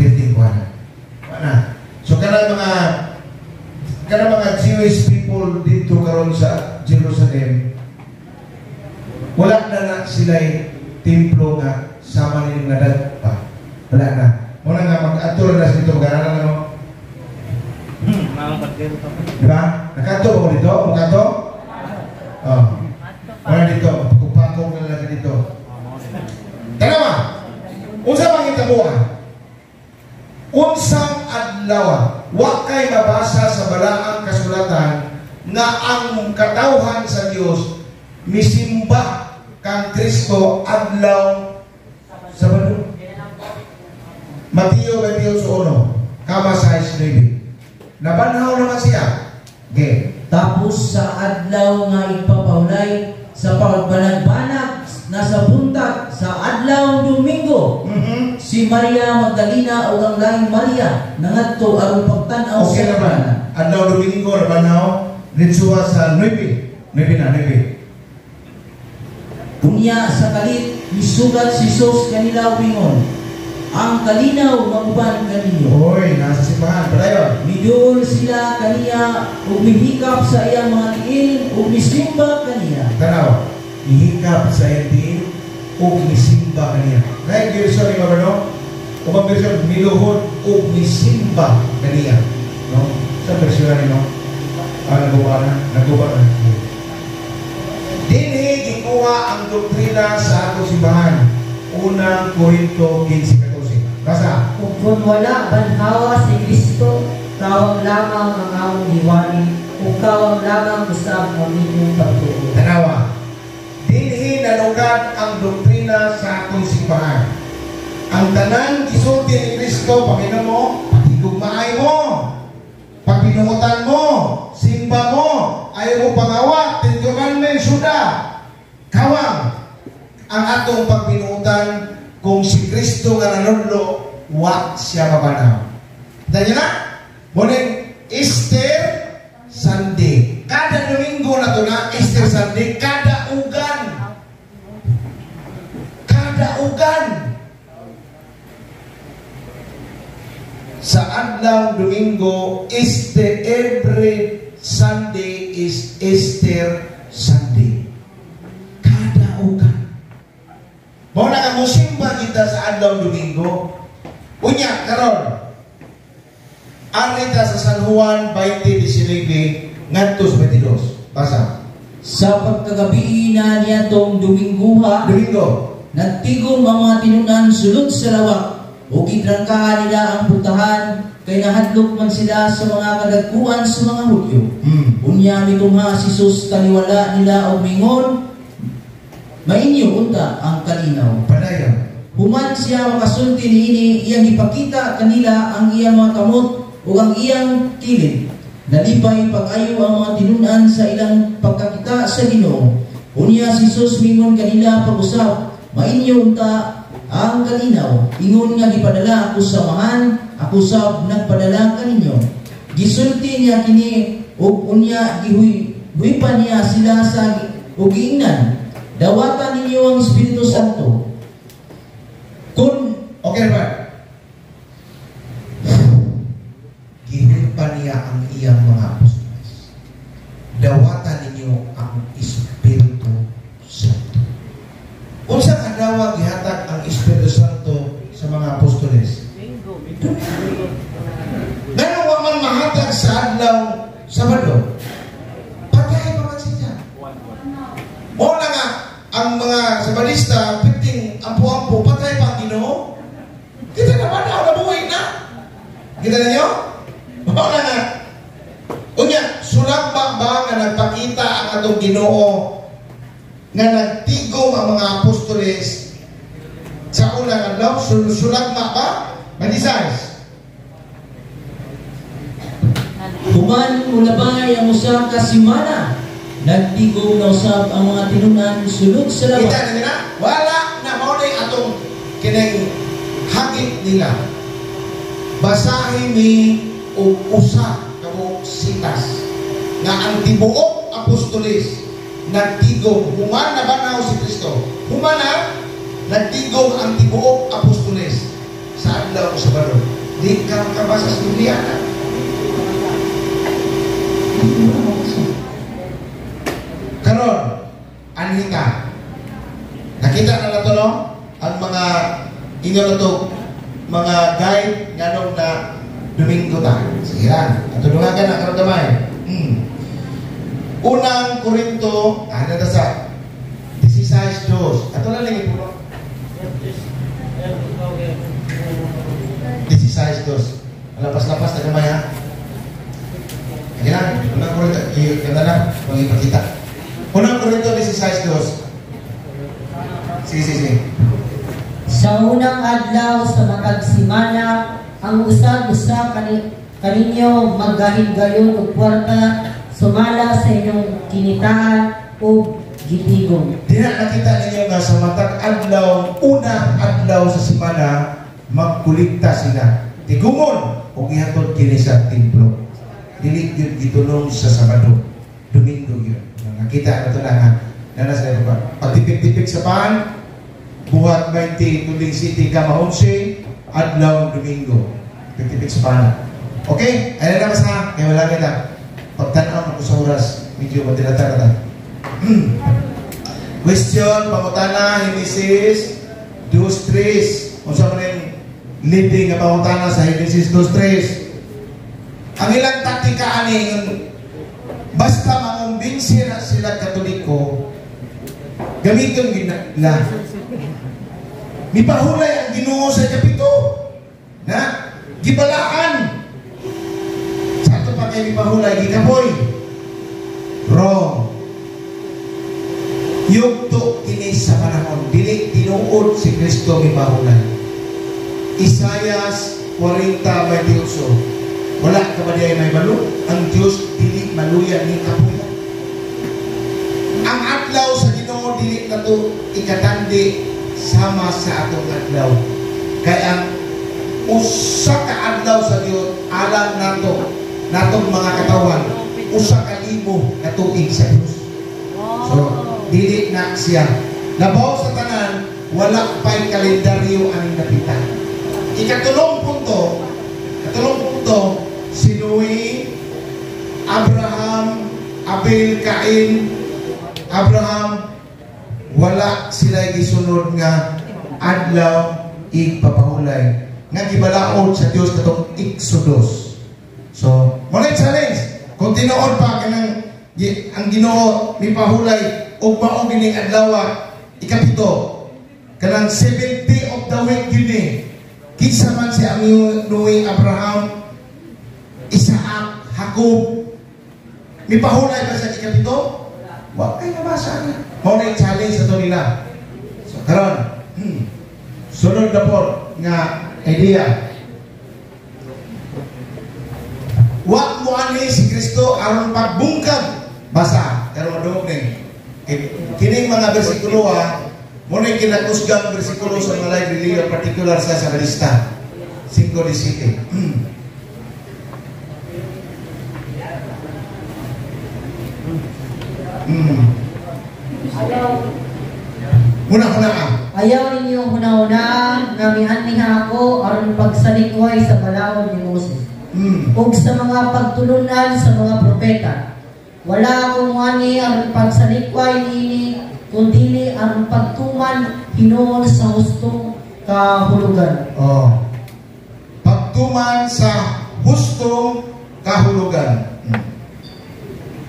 Speaker 1: Pirting kuha na. Wala. So kanang mga Jewish people dito karon sa Jerusalem, wala na na sila templo nga sama ni nga pa. Wala na. Muna nga mag-ato na dito mag-aralan na no. Diba? Nakato ba mo dito? Mukato? Oh. Wala dito. Pagpakong na lang dito. Tanawa. Unsa man gitabuha? Unsang adlaw wa kay mabasa sa balaang kasulatan nga ang katawhan sa Dios misimba kang Kristo adlaw Sabado. Mateo 28:1, kama 6:9. Nabanhaw naman siya. Okay.
Speaker 4: Tapos sa adlaw nga igpapahulay sa pagbanag-banag nasa buntag sa adlaw Domingo, si Maria Magdalena o ang laing Maria nangadto aron pagtan-aw
Speaker 1: okay
Speaker 4: sa
Speaker 1: naman. Adlaw Domingo nabanhaw nitsuwa sa 9. 9 na 9.
Speaker 4: Unya sa kalit misugat si Jesus kanila wingon, ang kalinaw maguban kaninyo.
Speaker 1: Hoy, nasa simbahan padayon.
Speaker 4: Miduol sila kaniya ug mihikap sa iyang mga tiil ug misimba kaniya.
Speaker 1: Tanaw, mihikap sa iyang tiil ug misimba kaniya. Lain version ni Mabano, ubang version miluhod ug misimba kaniya, no? Sa version ni no. Ah, naguba na, naguba na. Dinhi gikuha ang doktrina sa atong simbahan. Unang Korinto 15:14. Basa.
Speaker 7: Ug kung wala banhawa si Kristo, kawang lamang ang among giwali, ug kawang lamang usab ang inyong pagtuo.
Speaker 1: Tanawa. Dinhi nanugad ang doktrina sa atong simbahan. Ang tanan gisulti ni Kristo, Panginoon mo, paghigugmaay mo, pagbinuhutan mo, simba mo, ayaw mo pangawat, Ten Commandments suda. Kawang ang atong pagbinuhutan kung si Kristo nga nanudlo, wa siya mabanaw. Kita na? Muning Easter Sunday. Kada Domingo na to na, Easter Sunday, kada ugan. Kada ugan. Sa adlaw Domingo, Easter, every Sunday is Easter Sunday. Kada ugan. Mao na nga mosimba kita sa adlaw Domingo. Unya karon arita sa San Juan 20:19 ngadto sa 22. Basa.
Speaker 4: Sa pagkagabi na niadtong Dominguha,
Speaker 1: Domingo,
Speaker 4: nagtigom ang mga tinunan sulod sa lawak ug gitrangkahan nila ang putahan kay nahadlok man sila sa mga kadagkuan sa mga Hudyo. Unya mitungha si Jesus taliwala nila og mingon, mainyo unta ang kalinaw.
Speaker 1: Padayon.
Speaker 4: Human siya makasulti niini, iyang ipakita kanila ang iyang mga kamot ug ang iyang kilid. Nalipay pag-ayo ang mga tinunan sa ilang pagkakita sa Ginoo. Unya si Jesus mingon kanila pag-usap, mainyo unta ang kalinaw. Ingon nga gipadala ako sa mahan, ako sab nagpadala kaninyo. Gisulti niya kini ug unya gihuy-huypan niya sila sa ug giingnan, dawatan ninyo ang Espiritu Santo. Kung
Speaker 1: okay ba? Gihuy-pa niya ang iyang mga apostoles. Dawatan ninyo ang Espiritu Santo. Unsang adlaw gihatag ang Espiritu Santo sa mga apostoles? Ngano wa man mahatag sa adlaw Sabado? Patay pa man siya. Mo na nga ang mga Sabadista, 15 ampo-ampo, patay pa ang Ginoo. Kita na ba na nabuhay na? Kita ninyo? Mo na nga. Unya, sulamba ba nga nagpakita ang atong Ginoo nga nagtigom ang mga apostoles Sa unang adlaw, sulagma ba? 26.
Speaker 4: Human mulabay ang usa ka semana, nagtigom na usab ang mga tinunan sulod sa lawa.
Speaker 1: Kita na nila, wala na mao na atong kining hagit nila. Basahin ni og usa ka buok sitas nga ang tibuok apostoles nagtigom human na banaw si Kristo. Human na nagtigom ang tibuok apostoles sa adlaw sa Sabado. Di ka makabasa sa Biblia na. Karon, anhita. Nakita na nato no ang mga inyo na to mga guide nganong na Domingo ta. Sige lang. Atulungan ka na karon gamay. Unang Korinto, ano ta sa 16:2. Ato na lang ipuno. 16:2. Lapas-lapas na gamay ha. Sige lang. Unang Korinto, ganda na, pag-ipakita. Unang Korinto 16:2. Sige.
Speaker 7: Sa unang adlaw sa matag semana, ang usag-usa kaninyo maggahin-gayon og kwarta sumala sa inyong kinitaan o gitigom.
Speaker 1: Di na nakita ninyo nga sa matag adlaw, unang adlaw sa semana, magkulikta sila. Tigumon o gihatod kini sa templo. Dili gyud gitulong sa Sabado, Domingo gyud. Nakita na to na nga. Nana sa ito ba? Pagtipik-tipik sa paan, buhat 20, Tuling City, Kama 11, adlaw Domingo. Tipik-tipik sa paan. Okay? Ayun na basta. Kaya wala kita. Pagtanaw ako sa oras, medyo madilata na ta. Question, pangutana, Genesis 2:3. Kung saan man yung leading nga pangutana sa Genesis 2:3. Ang ilang taktika ani, basta mangumbinsi na sila Katoliko, gamiton nila. Mipahulay ang Ginoo sa kapito na gibalaan. Sa ato pa kay mipahulay, gikapoy. Wrong. Yugto kini sa panahon, dili tinuod si Kristo mipahulay. Isayas 40:28. Wala ka ba diay may balo? Ang Dios dili maluya ni kapuya. Ang adlaw sa Ginoo dili nato ikatandi sama sa atong adlaw. Kay ang usa ka adlaw sa Dios alang nato natong mga katawan, usa ka libo na tuig sa Dios. So dili na siya. Labaw sa tanan, wala pa'y kalendaryo aning napita. Ikatulong punto, si Noe, Abraham, Abel, Cain, Abraham, wala sila gisunod nga adlaw igpapahulay nga gibalaod sa Dios katong Exodus. So, mo na challenge. Kung tinuod pa kanang ang Ginoo mipahulay og mao gining adlaw ikapito kanang 70 of the week gyud ni. Kinsa man si ang Noe, Abraham, Isaac, Jacob, mipahulay ba sa ikapito? Wa kay nabasa na. Mao na challenge ato nila. So karon, sunod na po nga idea. Wa mo ani si Kristo aron pagbungkag. Basa, pero madungog ning. Kining mga bersikulo mo na kinakusgang bersikulo sa mga live religion, particular sa Sakrista 5:17. Huna-huna ka.
Speaker 7: Ayaw ninyo huna-huna nga mianhi ako aron pagsalikway sa balaod ni Moses. Ug sa mga pagtulunan sa mga propeta. Wala akong muani aron pagsalikway niini kundi aron pagtuman hinuon sa hustong kahulugan.
Speaker 1: Oh. Pagtuman sa hustong kahulugan.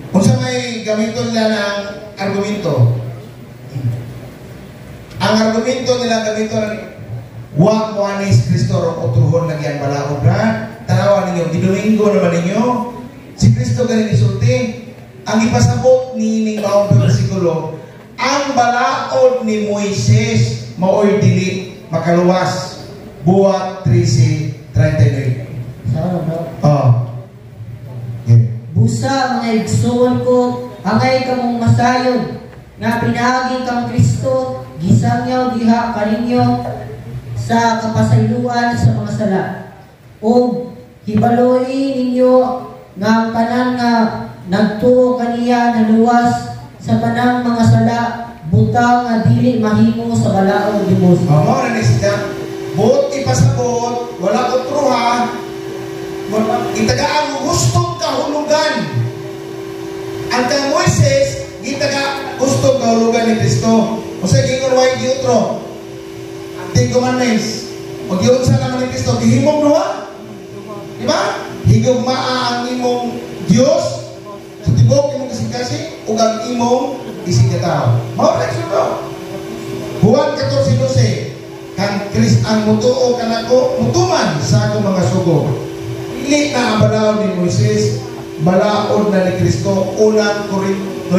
Speaker 1: Kung sa may gamiton nila ng argumento, ang argumento nila gamiton, wa mo ani si Kristo ron otruhon lagi ang balaod ra. Tanawa ninyo, gidomingo naman ninyo, si Kristo ganin isulti. Ang ipasabot ni ning maong bersikulo, ang balaod ni Moises maoy dili makaluwas. Buhat 13:39.
Speaker 7: Sa ano, bro?
Speaker 1: Oh. Okay.
Speaker 7: Busa mga igsoon ko, angay kamong masayod nga pinaagi kang Kristo gisangyaw diha kaninyo sa kapasayloan sa mga sala. Ug hibaloi ninyo nga ang tanan nga nagtuo kaniya naluwas sa tanang mga sala, butang nga dili mahimo sa balaod ni Moses.
Speaker 1: Oh, mao na ni siya. Buot ipasabot, wala otruha, itagaan gustong kahulugan. Ang kang Moises, gitaga gustong kahulugan ni Kristo. Unsay gingon way giutro? Ten Commandments. O giunsa naman ni Kristo, gihimong duha. Di ba? Higugmaa ang imong Dios sa tibuok imong kasing-kasing ug ang imong isigkatawo. Mao ra suno. Juan 14:12, kang Kris ang mutuo kanako mutuman sa akong mga sugo. Dili na ang balaod ni Moises, balaod na ni Kristo. Unang Korinto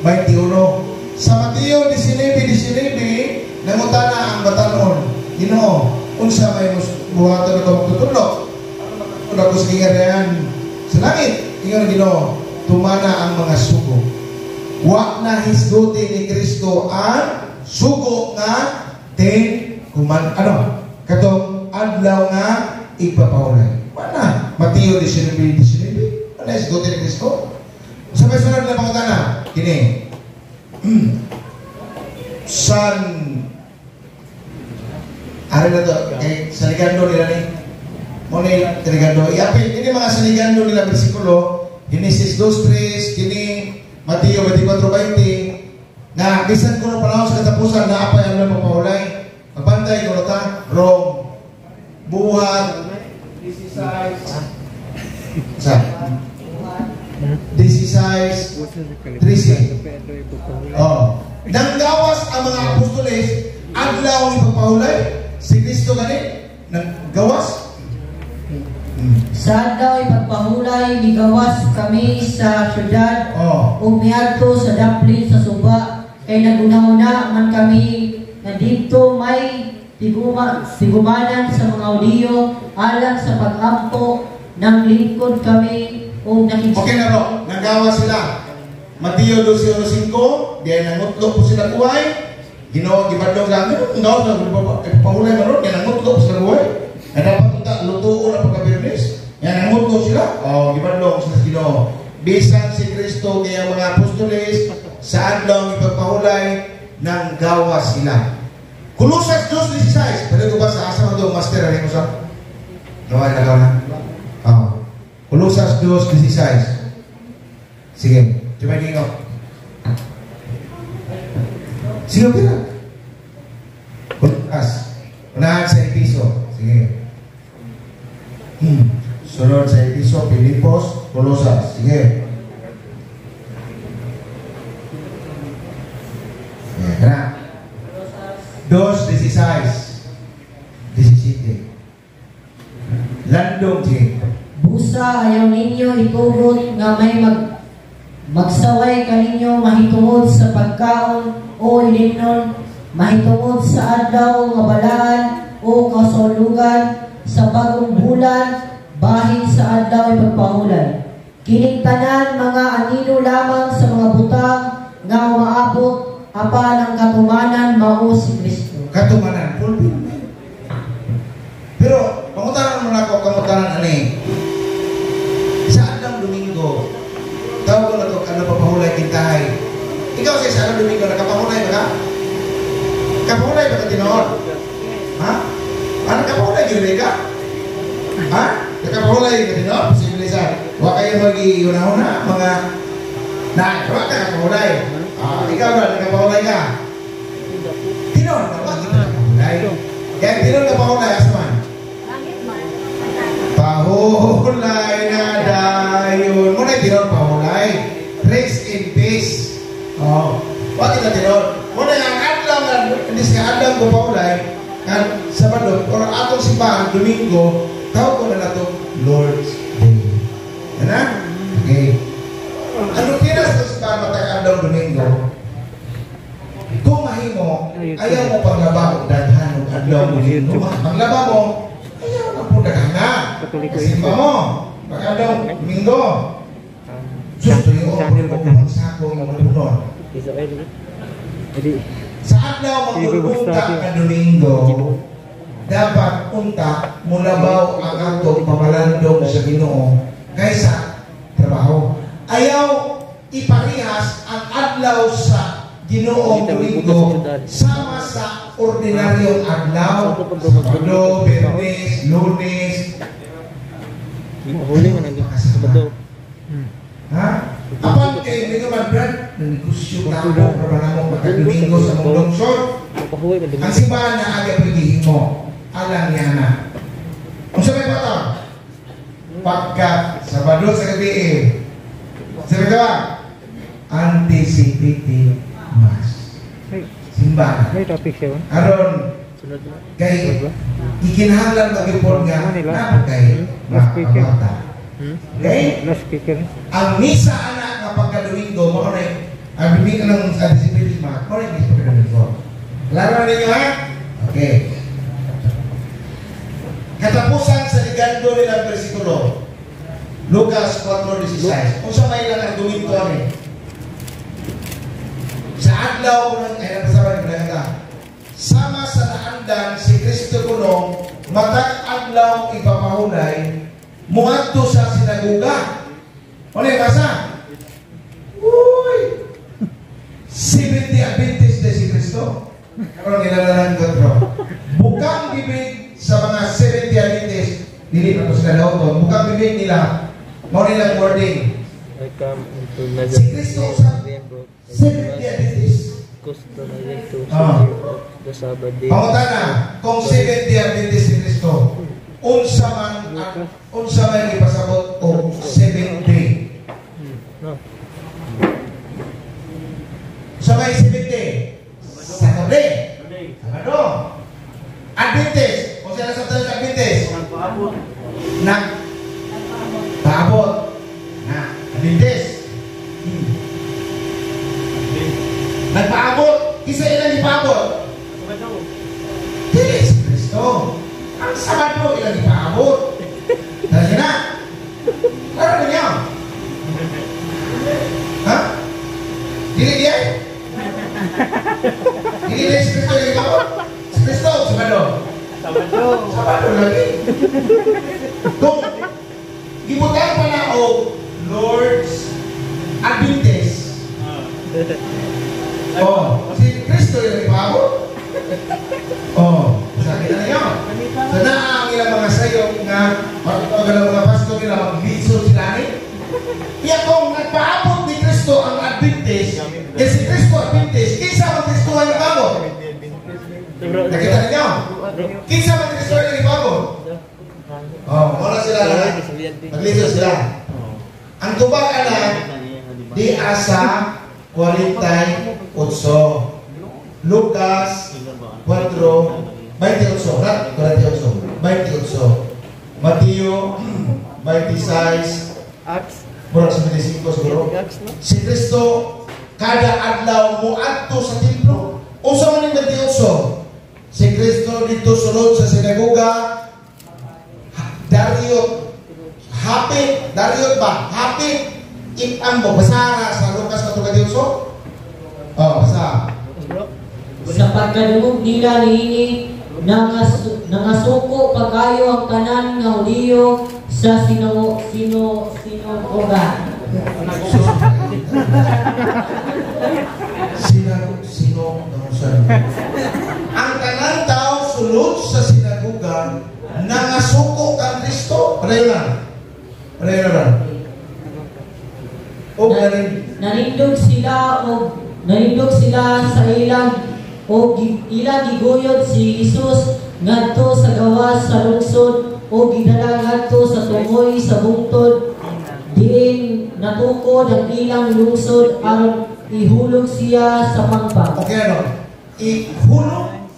Speaker 1: 9:21. Sa Mateo 19:19, nangutana ang batanon, Ginoo, unsa may buhaton ako magtutudlo? Ano ako sa kingarian sa langit? Ingon Ginoo, tumana ang mga sugo. Wa na hisguti ni Kristo ang sugo nga ten kuman ano katong adlaw nga ipapahulay. Wa na Mateo 19:19. Wa na hisguti ni Kristo. Sa may sunod na pangutana kini. San ari na to kay Saligando nila ni mo ni Saligando iapil kini mga Saligando nila bersikulo Genesis 2:3 kini Mateo 24:20 na bisan kuno panahon sa katapusan na apay ang mapahulay. Magbantay kuno ta wrong. Buhat 16 sa 16:13. Oh, nanggawas ang mga apostoles adlaw ang ipapahulay si Kristo gani nanggawas.
Speaker 7: Sa adlaw ipagpahulay migawas kami sa syudad ug miadto sa daplin sa suba kay naguna-una man kami nga didto may tigumanan sa mga Hudiyo alang sa pag-ampo ng lingkod kami ug nakig.
Speaker 1: Okay na bro, nanggawas sila. Mateo 12:5, diay nangutlo po sila kuway. Ginoo gibadlong sa amin, ngaw na pahulay man ron, nangutlo po sila kuway. Na dapat unta lutuon ang pagkabirnis. Yan nangutlo sila. Oh, gibadlong sila sa Ginoo. Bisan si Kristo kaya mga apostoles sa adlaw ipagpahulay nanggawas sila. Kolosas 2:16. Pwede ko ba sa asa man do master ani mo sa? Naway na na. Oh. Kolosas 2:16. Sige, tumagingo. Sige, pila. Kolosas. Unahan sa Episo. Sige. Sunod sa Episo, Pilipos, Kolosas. Sige. Sige, na. 2:16 17. Landong sige.
Speaker 7: Busa ayaw ninyo itugot nga may magsaway kaninyo mahitungod sa pagkaon o ilimnon, mahitungod sa adlaw nga balaan o kasulugan sa bagong bulan, bahin sa adlaw ipagpahulay. Kining tanan mga anino lamang sa mga butang nga umaabot apan ang katumanan mao si Kristo.
Speaker 1: Katumanan fulfillment. Pero pangutanan mo nako kamutanan ani. Sa adlaw Domingo, tawag ko na to ano papahulay kintahay. Ikaw sa adlaw Domingo nakapahulay ba ka? Kapahulay ba ka tinuod? Ha? Ano kapahulay gyud ka? Ha? Nakapahulay ka tinuod? Posible sa wa kayo magi-una-una mga na wa ka kapahulay. Ah, ikaw ba nakapahulay ka? Tinuod na wa kita kapahulay. Kaya tinuod na pahulay asa man? Pahulay na dayon. Muna tinuod pahulay. Rest in peace. Oh, wa kita tinuod. Muna ang adlaw nga indis nga adlaw ko pahulay kan Sabado or atong simbahan Domingo, tawag ko na natong Lord's Day. Ana? Okay. Ano kina sa simbahan matag adlaw Domingo? Kung mahimo, Ayaw mo paglaba og daghan og adlaw mo dito. Paglaba mo, ayaw na po daghan na. Simba mo, pag-adlaw, Domingo. Sus, tuyo ko magsako ng mapunon. Sa adlaw magulpunta ka Domingo, dapat unta mulabaw ang atong pamalandong sa Ginoo kaysa trabaho. Ayaw iparihas ang adlaw sa Ginoo Domingo sama sa ordinaryong adlaw, Sabado, Biyernes, Lunes.
Speaker 8: Huli man ang Sabado.
Speaker 1: Ha? Apan kay Domingo man brad, negosyo ta ako para pagka Domingo sa mong lungsod. Ang simbahan na aga pagiging mo, alang niya na. Unsa may bata? Pagka Sabado sa gabi eh. Sabi ka ba? Anticipated Mass. Simbahan.
Speaker 8: May topic siya.
Speaker 1: Aron kay ikinahanglan magyupon nga na kay makabata. Okay? Ang misa anak nga pagka-Domingo mao na ang Domingo ng anticipated Mass, mao na misa pagka-Domingo. Klaro na ninyo ha? Okay. Katapusan sa ligando nilang bersikulo, Lucas 4:16. Unsa may ilang argumento ani? Sa adlaw kuno ay napasama ni ka. Sama sa naandan si Kristo kuno matag adlaw ipapahulay muadto sa sinagoga. Ano yung basa? Uy! 70 Adventist na si Kristo. Karon nilalanan ko bro. Bukang bibig sa mga 70 Adventist, dili pa to sila daw. Bukang bibig nila, mao nilang wording. Si Kristo sa 70 Adventist. Pangutana, kung 70 Adventist si Kristo, unsa man ipasabot og 7 day? Sa may 7 day? Saturday. Sabado. Adventist. Kung sila sa Adventist, nagpaabot. Na, Adventist. Nagpaabot. Isa ilang ipaabot? Dili si Kristo. Ang Sabado ilang ipaabot. Dahil na. Klaro ninyo? Ha? Dili diyan? Dili diyan si Kristo ilang ipaabot? Si Kristo, Sabado. Sabado. Sabado lagi. Kung gibutan pa na og Lord's Adventist. Oh, si Kristo yung ipaabot. Oh, sa akin na yun. So naa ang ilang mga sayop nga magtawag ng mga pastor nila, maglisod sila ni. Kaya kung nagpaabot ni Kristo ang Adventist, eh si Kristo Adventist, kinsa man Kristo ang ipaabot? Nakita ninyo? Kinsa man Kristo ang ipaabot? Oh, wala sila lahat. Maglisod sila. Ang tubag ana, di asa 48. Lucas 4:28, not 48, 28. Mateo 26, murag 75 siguro. Si Kristo kada adlaw moadto sa templo. Unsa man ning 28? Si Kristo dito sulod sa sinagoga, Dariot hapit, Dariot ba? Hapit itambo basara sa Lucas 4:28. Oh, basa.
Speaker 7: Sa pagkadungog nila niini, nangasuko pagkayo ang tanan nga Hudiyo sa sinagoga.
Speaker 1: Ang tanan tao sulod sa sinagoga, nangasuko kang Kristo. Palayo lang. Palayo lang. O
Speaker 7: nanindog sila sa ilang o ilang giguyod si Jesus ngadto sa gawas sa lungsod o gidala ngadto sa tungoy sa bungtod, diin natukod ang ilang lungsod aron ihulog siya sa pangpang.
Speaker 1: Okay, ano? Ihulog?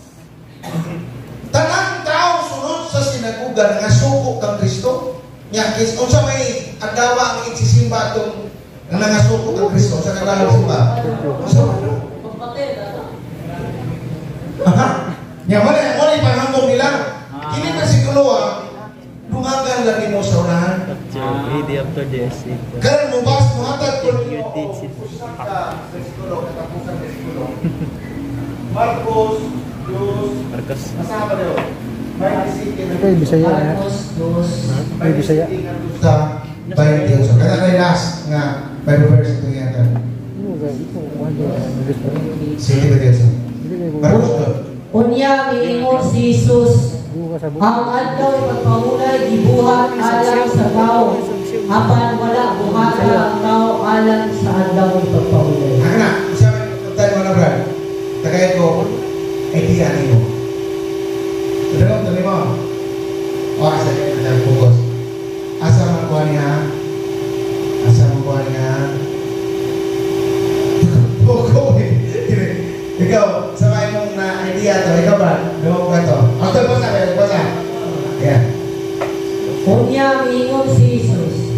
Speaker 1: Tanang tao sulod sa sinagoga nangasuko kang Kristo. Nya kis unsa may adlaw ang itsisimba atong nangasuko kang Kristo sa kadlaw simba? Unsa man? Nya wala wala panghambog nila. Kini bersikulo dungagan lagi mo sa unahan. Karon mo bas mohatag ko ninyo usa ka bersikulo, katapusan bersikulo. Marcos 2.
Speaker 8: Marcos.
Speaker 1: Asa ba daw?
Speaker 9: Ay, Bisaya.
Speaker 7: Marcos 2.
Speaker 9: Ay, Bisaya.
Speaker 1: Sa 28. Kada kay last nga Bible verse ito yan. Sige ba dito? Marcos 2.
Speaker 7: Unya miingon si Jesus, ang adlaw ipagpahulay gibuhat alang sa tao, apan wala buhata ang tao alang sa adlaw ipagpahulay.
Speaker 1: Ang na, isa tayo mga brad. Tagay ko idea nimo. Dalo dali mo. O asa kay na focus. Asa man ko niya? Asa man ko niya? Focus. Ikaw, sa may mong na idea to, ikaw ba? Doon ka to. Ang to, basa, basa. Yeah.
Speaker 7: Unya miingon si Jesus,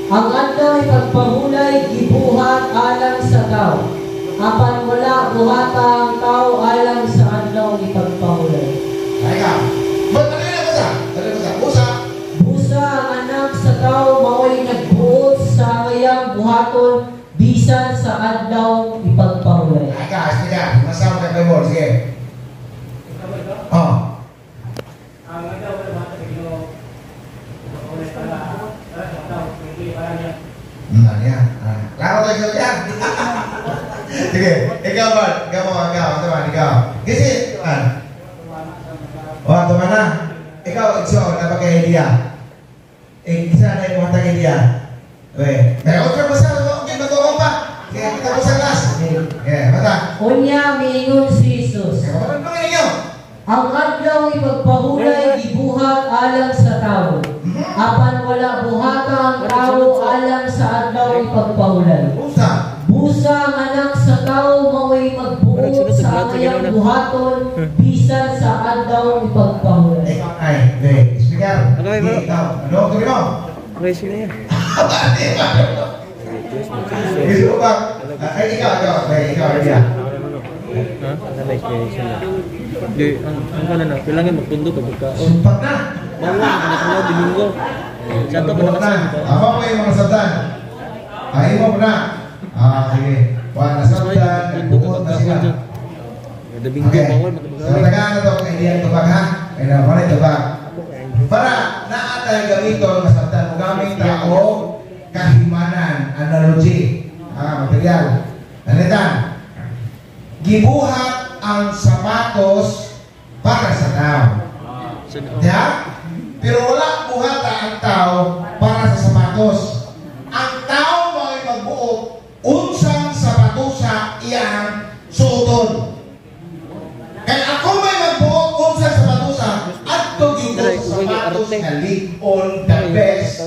Speaker 7: ang adlaw ipagpahulay gibuhat alang sa tao, apan wala buhata ang tao alang sa adlaw ipagpahulay.
Speaker 1: Ay ka. Ba't ano yun basa? Ano basa? Busa.
Speaker 7: Busa ang anak sa tao mao'y nagbuot sa kayang buhaton bisan sa adlaw ipagpahulay.
Speaker 1: Ay ka, sige ka. Masama ka Bible, sige. Oh.
Speaker 2: Ang adlaw wala buhata sa Ginoo. Pagpahulay para sa tao, hindi para niya.
Speaker 1: Niya. Klaro tayo sa yan. Sige, ikaw ba? Ikaw mo, ikaw. Tama, ikaw. Kasi, oh, tama na. Ikaw, Itso, napaka-idea. Eh, isa na yung mga idea. Okay. May otro pa sa okay, mag-oo pa. Kaya kita ko sa class. Yeah, bata.
Speaker 7: Unya miingon si Jesus, ang adlaw ipagpahulay gibuhat alang sa tao, apan wala buhata ang tao alang sa adlaw ipagpahulay.
Speaker 1: Busa.
Speaker 7: Busa ang anak sa tao mao'y magbuot sa kanyang buhaton bisan sa adlaw ipagpahulay.
Speaker 1: Ay, wait. Speaker. Ikaw. Ano? Tuloy mo.
Speaker 8: Okay, sila yan.
Speaker 1: Gusto ba? Ay, ikaw, ikaw. Ay, ikaw, idea.
Speaker 8: Ha? Ano explanation na? Di, ang kanan na, kailangan magpundo ka pagkaon.
Speaker 1: Sumpak na!
Speaker 8: Bawa, ka na Domingo. Sa ito pa nakasal.
Speaker 1: Ako mo yung mga sabdan. Ay, mo na. Ah, sige. Wala, nasabdan, nagbuot na sila.
Speaker 8: Domingo, bawal,
Speaker 1: So, tagaan na ito ang idea tubag, ha? Kaya na, wala tubag. Para naatay gamiton, masabdan mo gamit tao, kahimanan, analogy, material. Nalitan, gibuhat ang sapatos para sa tao. Ya? Pero wala buhata ang tao para sa sapatos. Ang tao mao'y magbuot unsang sapatosa iyang suoton. Kaya ako may magbuot unsang sapatosa adto gyud ko sa sapatos nga lig-on the best.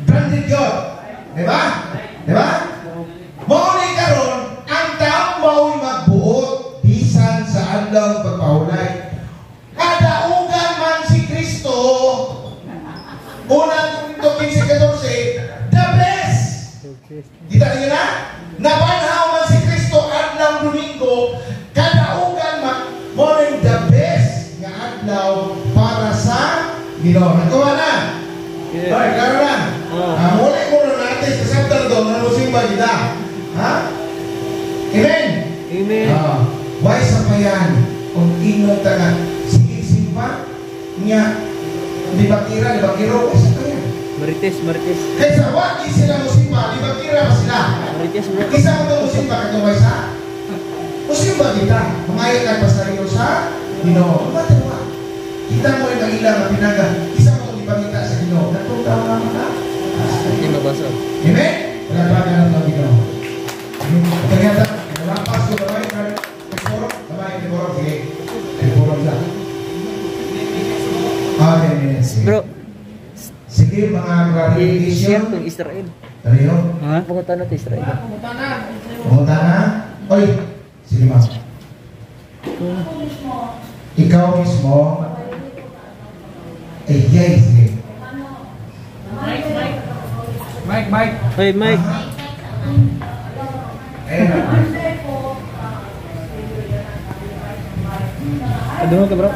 Speaker 1: Branded yun. Diba? Diba? Mao ni karon ang tao mao'y magbuot bisan sa adlaw pagpahulay. Kadaugan man si Kristo, unang Korinto 15:14, the best. Kita niyo na? Nabanhaw man si Kristo adlaw Domingo, kadaugan man mao ning the best nga adlaw para sa Ginoo. Nakuha na. Ay, klaro na. Muli mo na natin sa chapter 2, nanusimba kita. Ha? Amen?
Speaker 8: Amen.
Speaker 1: Why sa payan? Kung ingon ta nga, sige simba, niya, di ba kira, di ba kiro, why sa payan?
Speaker 8: Marites, marites.
Speaker 1: Kaysa wagi sila musimba, di ba kira ba sila?
Speaker 8: Marites, bro.
Speaker 1: Isa mo itong musimba, katong why sa? Musimba kita. Mangayo kay pasarilo sa Ginoo. Matawa. Kita mo yung ilang na pinaga. Isa mo itong ipangita sa Ginoo. Natong tao na mga.
Speaker 8: Hindi mabasa.
Speaker 1: Amen? Wala pa ka ng Ginoo. Ternyata, lapas ko kamay, Purok, kamay, purok, sige. Purok siya. 10 minutes. Sige.
Speaker 8: Bro.
Speaker 1: Sige, mga clarification.
Speaker 8: Share kong Israel.
Speaker 1: Tayo?
Speaker 8: Ha? Pumunta na to Israel.
Speaker 1: Pumunta na? Oy, sige ma'am. Ikaw mismo. Ay, yes, sige.
Speaker 5: Mike, Mike. Mike, Mike.
Speaker 8: Hey, Mike.
Speaker 1: Ayun na.
Speaker 8: Adungan ka bro.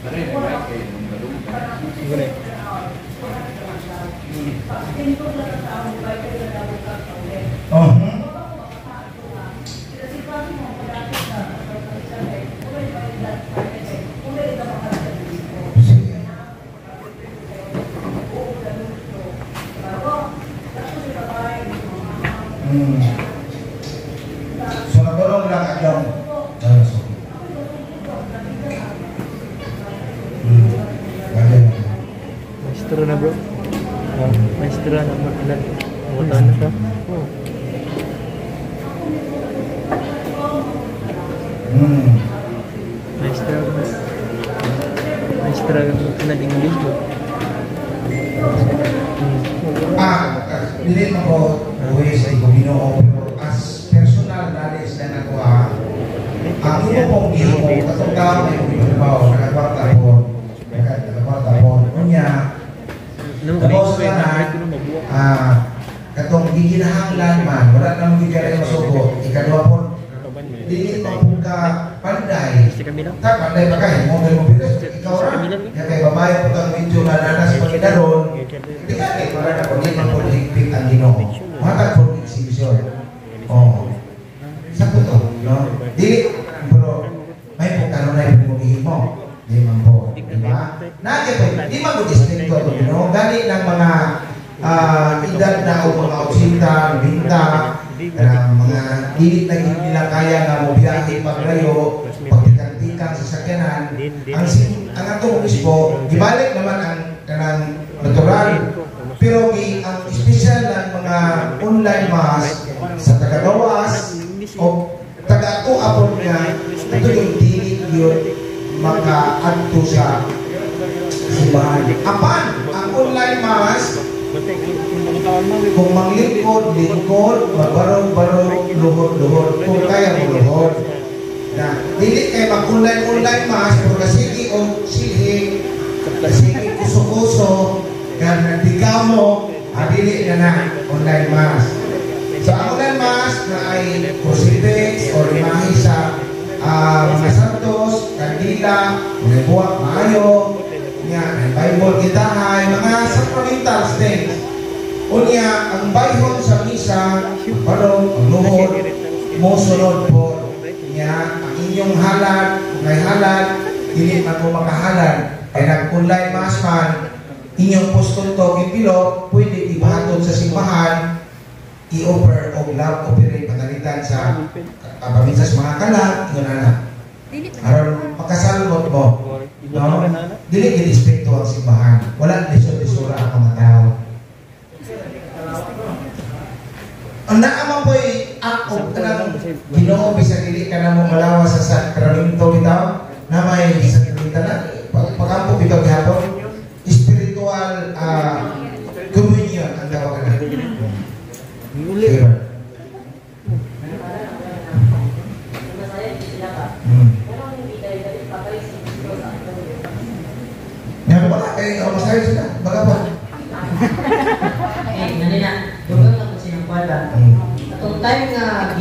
Speaker 8: Gani.
Speaker 1: Oh. Sige. So nagulong lang adlong. Sorry. Bagay na.
Speaker 8: Maestro na bro. Maestro na mo taon na siya. Oh. Maestro. Maestro na English bro.
Speaker 1: Dili man ko uwi sa Ginoo pero as personal knowledge na nako ang imo pong gihimo katong tao may trabaho nakakwarta po unya tapos na katong giginahanglan man wala nang gigaray masugo ikaduha po dili man po ka panday ta panday pa kay mo mo bilis ikaw ra kay babae po kang medyo nananas pagdaron di ka kay para na di man po higpit ang Ginoo matag po exhibition. Oh, sakto to no dili pero may po kanunay po gihimo di man po di ba na po di man po distrikto ato Ginoo gani ng mga edad na o mga 80, 90 mga dili na gid nila kaya nga mobiyahe paglayo pagtikang-tikang sa sakyanan ang ato obispo gibalik naman ang kanang natural pero ang espesyal ng mga online mass sa taga-gawas o taga-ato apon nga ito yung dili yun makaadto sa simbahan. Apan ang online mass kung manglingkod, lingkod, magbarong-barong, luhod-luhod, kung kaya mo luhod. Na dili kay mag-online-online mass pero kasigi o silhi, kasigi kuso-kuso, ganang mo, dili na online mass. So ang online mass na ay crucifix or imahe sa mga santos, kandila, mga buwak, maayo, niya, Bible, gitahay, mga sacramental things. Unya, ang bayhon sa misa, barong, ang luhod, mosunod po. Niya, ang inyong halad, kung may halad, dili man mo makahalad. Kaya nag-online mass man, inyong postol to, gipilo, pwede ibahaton sa simbahan, i-offer o love offering pagalitan sa paminsa sa mga kalag, yun na. Aron makasalmot mo. No? Dili ginispekto ang simbahan. Wala lisod-lisura ang mga tao. Ang naaman po'y ako kanang Ginoo bisan dili ka na mo malawa sa sakramento bitaw na may sakramento na pagkampo bitaw gihapon spiritual communion ang tawag na. Sige. Wala kay masayo sila baga pa.
Speaker 7: Eh, nani na. Dugang lang silang kwala. Atong time nga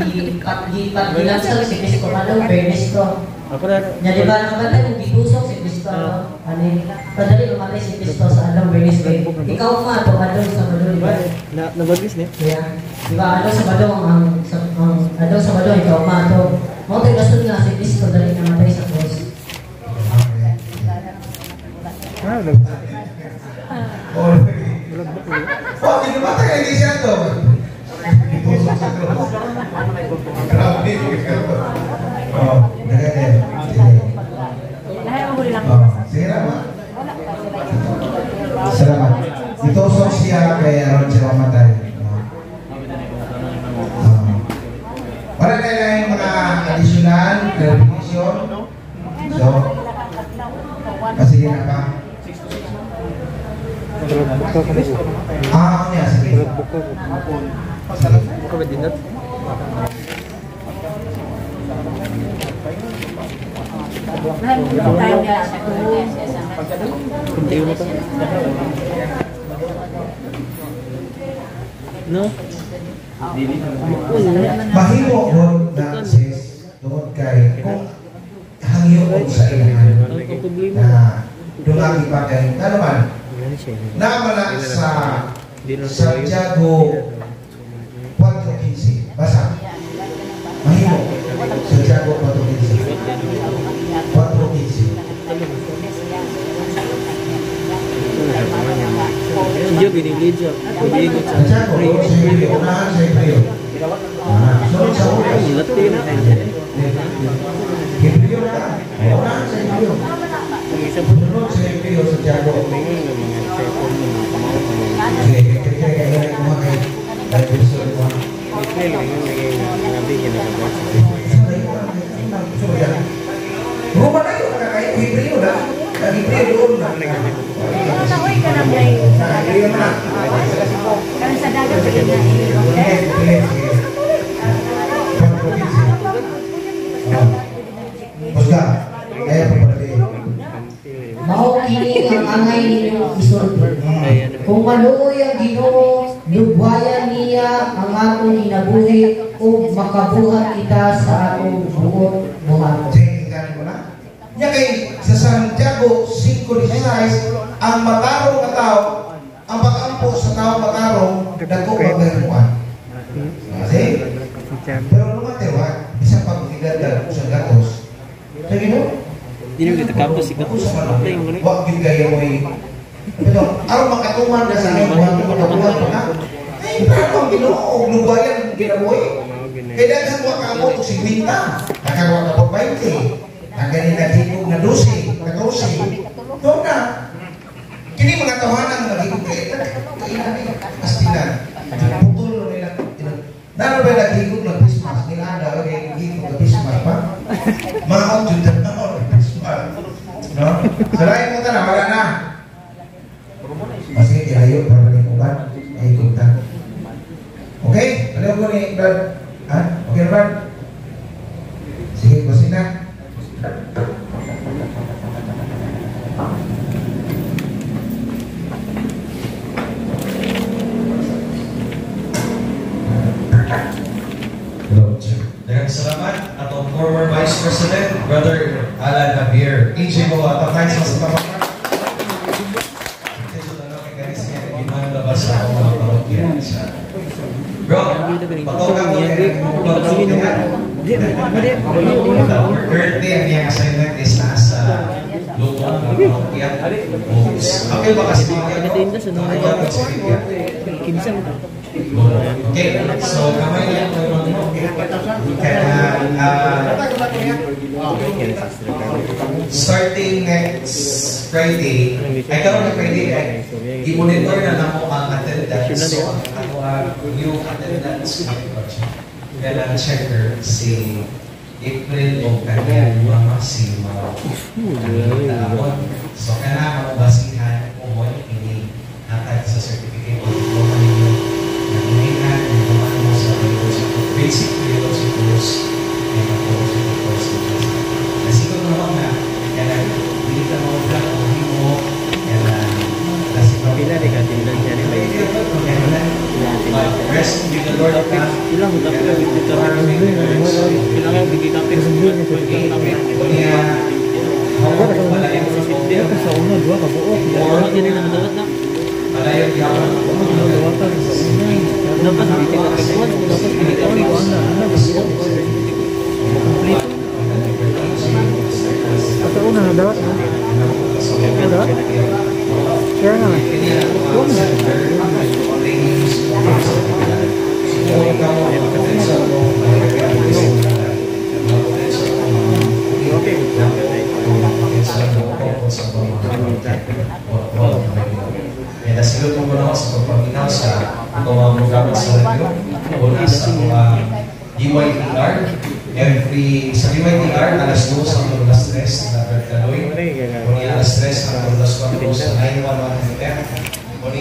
Speaker 7: gilansal si Kristo anong Bernes to. Nya di ba nakabantay kung gitusok si Kristo ano? Ani padali mamatay si Kristo sa adlaw Bernes kay ikaw ma to adlaw Sabado di ba?
Speaker 8: Na nabagis ni.
Speaker 7: Yeah. Di ba adlaw Sabado ang adlaw Sabado ikaw ma to. Mao tay rason nga si Kristo dali namatay sa cross.
Speaker 1: Oh, ginamatay kay siya to. Itusok sa cross. Grabe. Oh, daghan. Sige. Sige na ba? Salamat. Itusok siya kay aron siya mamatay. Wala na lang yung mga additional clarification. So, sige na pa. Ah, niya, sige.
Speaker 8: No?
Speaker 1: Mahimo ko na sis, tungod kay kung himuon sa ilang na dungagi pa kay ano man naman sa Santiago 4:15. Basa. Mahimo. Santiago 4:15. 4:15. Santiago, sa Hebreo, unahan sa Hebreo. Sunod sa Judas. Hebreo na. Unahan sa Hebreo. Sunod sa Hebreo, Santiago. Roma na yun, nakakayo, Hebreo na. Hebreo doon na. Hebreo na.
Speaker 3: Sa dagat sa gina.
Speaker 1: Basta, kaya pa pala.
Speaker 7: Mao kini ang angay ninyong isulti. Kung maluoy ang Ginoo, lubwayan niya ang atong kinabuhi ug makabuhat kita sa atong buot buhaton.
Speaker 1: Nya kay sa Santiago 5:16, ang matarong nga tao, ang pag-ampo sa tao matarong dagko pagkahimuan. See? Pero no matter what, bisan pag gigandal sa gatos. Sa Ginoo,
Speaker 8: Dili kita kapos si
Speaker 1: kapos. Wa gyud kayo oy. Pero aron makatuman na sa imong buhat na. Ay, pero ang Ginoo lubwayan kinabuhi. Kay daghan wa ka mo og 50, nakakuha ka og 20. Ang naghigog na 12, 14. Doon na. Kini mga tawanan naghigog kay kailan astilan. Putol nila. Nano ba naghigog na Christmas? Nila daw kay naghigog na Christmas pa. Maot jud na Christmas. No? So lain mo ta na wala na. Sige, kilayo para ni uban ay kunta. Okay? Ano ko ni Brad? Ha? Okay na Brad? Sige, basin na.
Speaker 10: Hello. Daghang salamat atong former Vice President, Brother Alan Javier. AJ Moa, tatay sa mga Bro, patokan ko currently, ang iyang assignment is nasa lubong ng parokya. Okay ba kasi okay, so kamay lang starting next Friday, ay karon na Friday eh, i-monitor na namo ang attendance. So, ang new attendance kailan checker si April o kanya mama si Mama. So, kailangan mo basihan o mo ini hatag sa certificate o diploma ninyo na inihan o diploma mo sa basic theology course and theology course. Nasigod mo na kailan hindi ka mo na o mo kailan
Speaker 8: Pila ni ka tindan siya ni may
Speaker 10: rest with the Lord ka.
Speaker 8: Ilang ilang bigay ka sa una duha ka buok. Sa una na dawat. Kaya nga.
Speaker 10: Nasilot mo na ako sa pagpaminaw sa itong mga programa sa radyo. Una sa mga DYTR. Every, sa DYTR, alas 2 hanggang alas 3 na Bertaloy. Una alas 3 hanggang alas 4 sa 911 FM. Una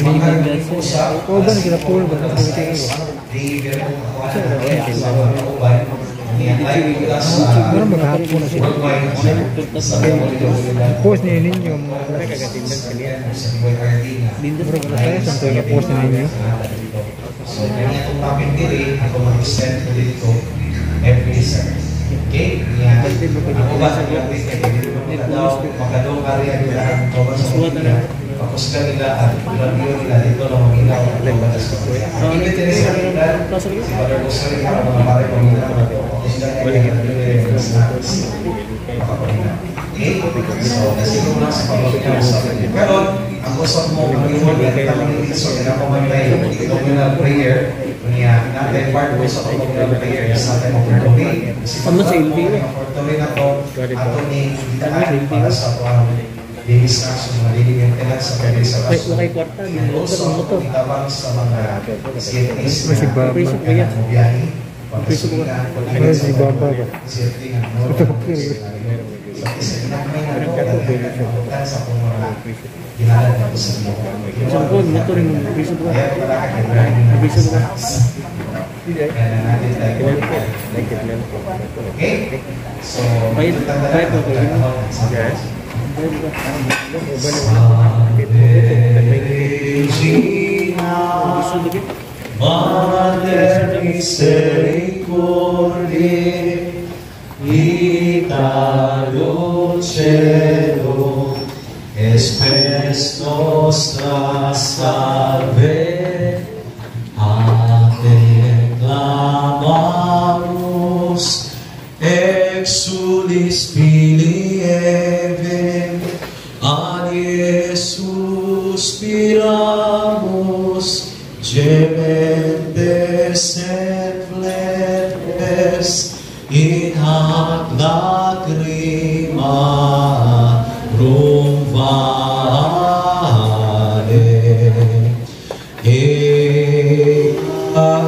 Speaker 10: mga sa alas 5 hanggang alas 6. Di sa mga kauban.
Speaker 9: Post ni ninyo post ninyo.
Speaker 10: So, kanya itong topic dili, ako mag-extend ko dito every December. Okay? Niya, ako ba sa gamit kay dili mo makadong area nila ang kauban sa pamilya. Pakusgan nila ang radio nila dito na maminaw ang kauban sa pamilya. Ang ibig sa nila, si Father Jose nga mga pare pamilya, pakusgan nila ang radio nila snacks. Makapaminaw. Okay? So, nasiguro lang sa pagpaminaw sa pamilya. Pero, ang usap mo, ang iwan nga kita so kinakamantay communal prayer. Niya, natin part mo sa communal prayer sa ating offertory. Kasi offertory na to, ato ni gitaan para sa tuwang daily snacks, mga daily maintenance sa pwede sa baso. And also, itabang sa mga CFTs na biyahe, pagkasulina, sa CFT nga so, isa ginamay na ito, sa kung mga ginalan na ito sa mga. Kaya pala kaya snacks. Kaya na natin tayo. Okay? So, Salve Regina, Mater misericordiae, vita dulcedo, espes nostra salve, a te clamamus, exulis filii Eve, ad Iesus spiramus, gementes et flentes, in hac lacrimarum vale. Ea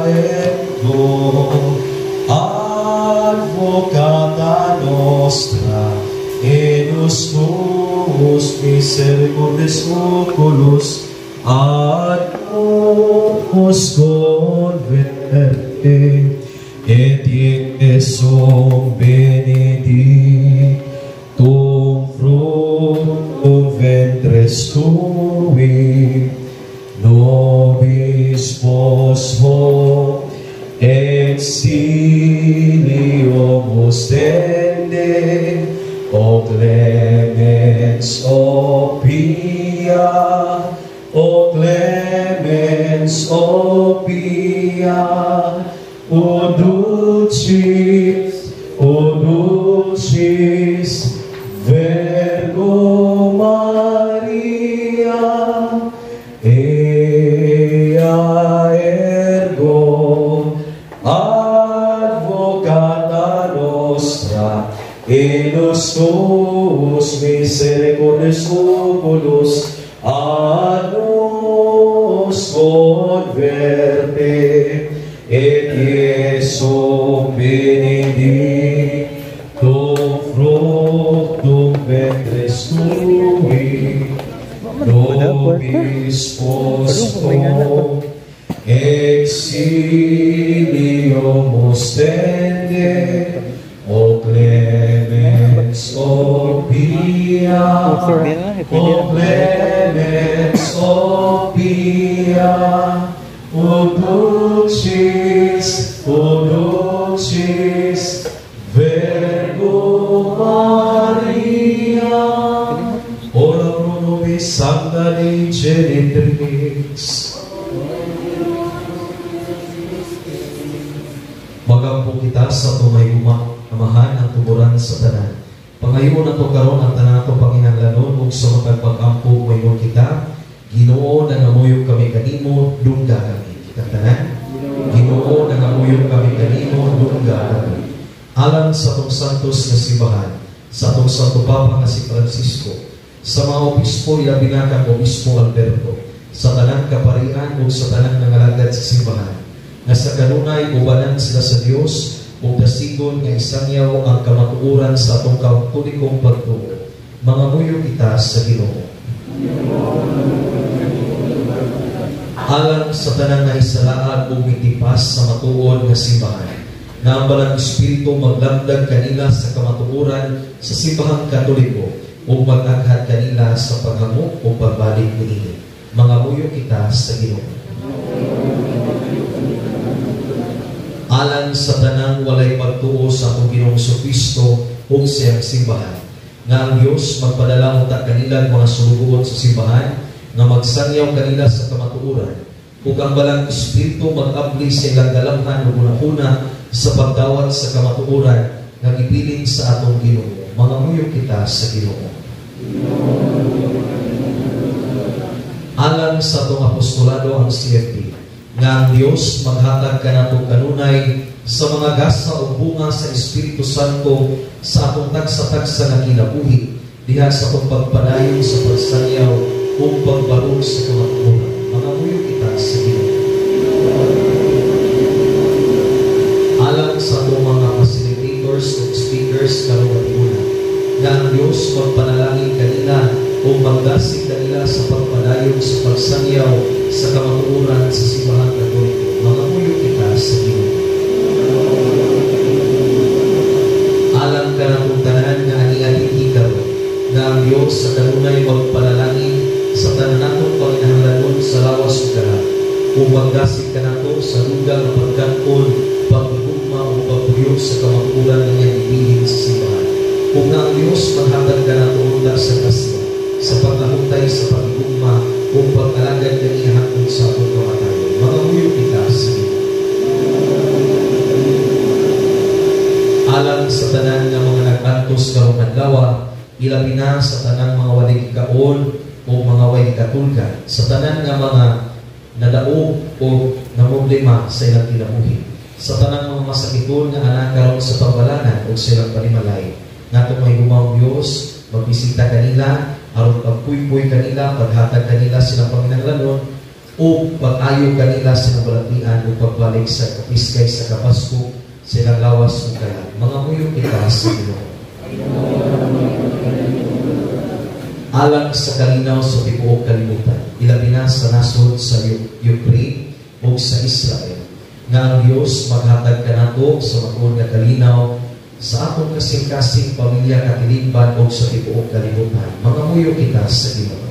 Speaker 10: ergo advocata nostra, e nos tuos misericordes oculos ad nos converte, et Iesum benedictum fructum ventris tui, nobis post hoc exilium ostende, O clemens, O pia, O clemens, O pia, O dulcis Virgo Maria, ea ergo advocata nostra, e nos tuos misericordes oculos ad nos converte, et Iesum benedictum fructum ventris tui, nobis post hoc exilium ostende, O clemens, O pia, O clemens, O pia, O dulcis, Virgo Maria, ora pro nobis sancta Dei genitrix. Magampo kita sa tumay Amahan ang tuburan sa tanan. Pangayoon nato karon ang tanan ato panginahanglanon ug sa matag pag-ampo moingon kita, Ginoo nangamuyo kami kanimo, dungga kami. Kitang tanan. Ginoo nangamuyo kami kanimo, dungga kami. Alang sa atong santos nga simbahan, sa atong Santo Papa nga si Francisco, sa mga obispo ilabi na kang Obispo Alberto, sa tanang kaparian ug sa tanang nangalagad sa simbahan, nga sa kanunay ubanan sila sa Dios ug dasigon nga isangyaw ang kamatuoran sa atong katolikong pagtuo. Mangamuyo kita sa Ginoo. Alang sa tanang nahisalaag ug mitipas sa matuod nga simbahan, nga ang Balang Espiritu maglamdag kanila sa kamatuoran sa simbahang Katoliko ug mag-aghat kanila sa paghangop ug pagbalik niini. Mangamuyo kita sa Ginoo. Alang sa tanang walay pagtuo sa atong Ginoong Kristo ug sa iyang simbahan, nga ang Dios magpadala unta kanila mga sulugoon sa simbahan nga magsangyaw kanila sa kamatuoran, ug ang Balang Espiritu mag-abli sa ilang galamhan ug hunahuna sa pagdawat sa kamatuoran nga gibilin sa atong Ginoo. Mangamuyo kita sa Ginoo. Alang sa atong apostolado ang CFP, nga ang Dios maghatag kanato kanunay sa mga gasa o bunga sa Espiritu Santo sa atong tagsa-tagsa nga kinabuhi diha sa atong pagpadayon sa pagsanyaw ug pagbarog sa kamatuoran. Mangamuyo kita sa Ginoo. Alang sa atong mga facilitators ug speakers karong gabiuna, nga ang Dios magpanalangin kanila o magdasig kanila sa pagpadayon sa pagsangyaw sa kamatuoran sa Simbahang Katoliko. Mangamuyo kita sa Ginoo. Alang kanatong tanan nga ania dinhi karon, nga ang Dios sa kanunay magpanalangin sa tanan natong panginahanglanon sa lawas ug kalag, ug magdasig kanato sa dugang nga pagkaon, paghigugma ug pagpuyo sa kamatuoran nga iyang gibilin sa simbahan. Ug nga ang Dios maghatag kanato unta sa grasya sa pagkahutay sa paghigugma ug pag-alagad kaniya hangtod sa atong kamatayon. Mangamuyo kita sa Ginoo. Alang sa tanan nga mga nag-antos karong adlaw, ilabi na sa tanang mga walay gikaon o mga way gikatulgan, sa tanan nga mga nadaog o namroblema sa ilang kinabuhi, sa tanang mga masakiton nga anak karon sa pambalanan o sa ilang panimalay, ngatong may gumawang Dios magbisita kanila aron pagpuypuy kanila, paghatag kanila silang panginahanglanon o pag-ayo kanila silang balatian o pagbalik sa kapiskay sa kapasko silang lawas ug kalag. Mangamuyo kita sa Ginoo. Alang sa kalinaw sa tibuok kalibutan, ilabi na sa nasod sa Ukraine ug sa Israel, nga ang Dios maghatag kanato sa matuod nga kalinaw sa atong kasing-kasing, pamilya, katilingban ug sa tibuok kalibutan. Mangamuyo kita sa Ginoo.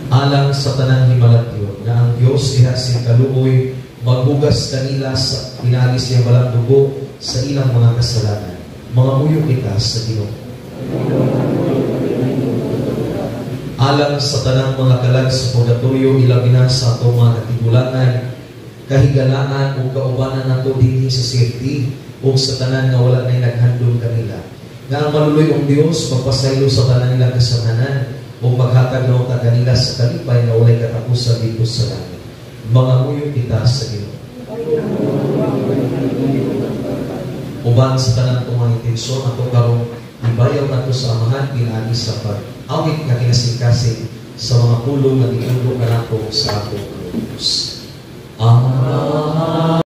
Speaker 10: Alang sa tanang himalatyon, nga ang Dios diha sing kaluoy maghugas kanila sa pinaagi siyang walang dugo sa ilang mga kasalanan. Mangamuyo kita sa Ginoo. Alang sa tanang mga kalag sa purgatorio, ilabi na sa atong mga katigulangan, kahigalaan o kaubanan nato dinhi sa CFD o sa tanan nga wala na'y naghandom kanila, nga ang maluluy-ong Dios magpasaylo sa tanan nilang kasamanan o maghatag na unta kanila sa kalipay nga walay katapusan dito sa langit. Mangamuyo kita sa Ginoo. Uban sa tanan itong mga intensyon ato karong ibayaw nato sa Amahan pinaagi sa pag-awit nga kinasingkasing sa mga pulong nga gitudlo kanato sa atong Diyos. Amen.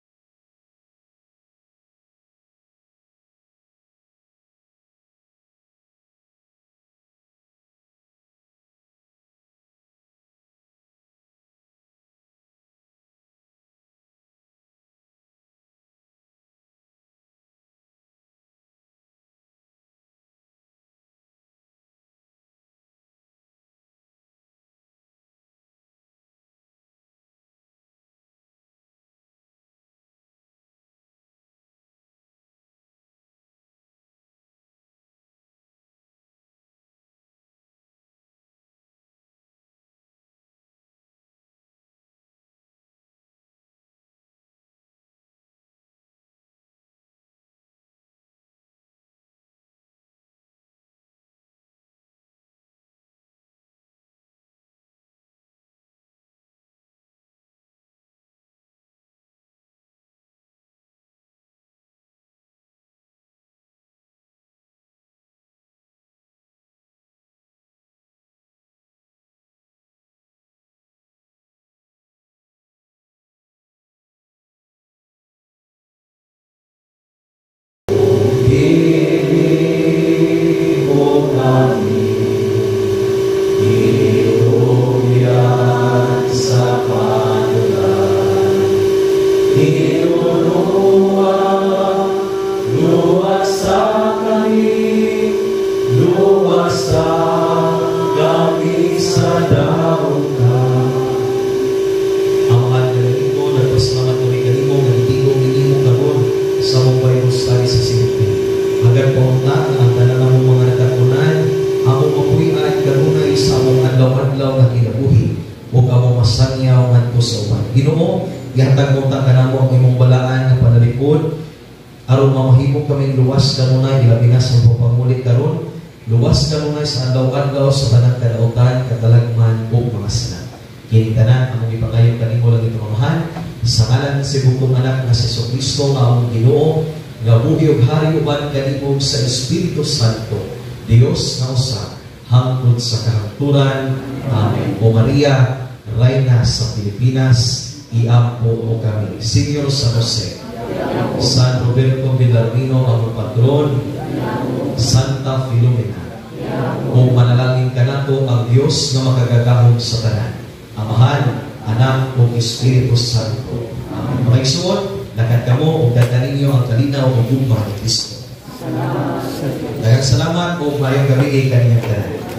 Speaker 10: ngadto sa uban. Ginoo, gihatag mo ta kanamo ang imong balaan nga panalipod aron mamahimo kaming luwas kanunay, ilabi na sa pagpangulit karon, luwas kanunay sa adlaw-adlaw sa tanang kadautan, katalagman ug mga sala. Kini tanan among ipangayo kanimo, langit Amahan, sa ngalan sa bugtong anak nga si Kristo nga among Ginoo, nga buhi ug hari uban kanimo sa Espiritu Santo, Dios nga usa, hangtod sa kahangturan. Amen. O Maria, Reyna sa Pilipinas, iampo mo kami. Senior San Jose, San Roberto Bellarmino, ang patron, Santa Filomena, kung manalangin kanato ang Dios nga makagagahom sa tanan, Amahan, Anak ug Espiritu Santo. Amen. Mga igsoon, lakat kamo ug dad-a ninyo ang kalinaw ug gugma ni Kristo. Daghang salamat ug maayong gabi kaninyong tanan.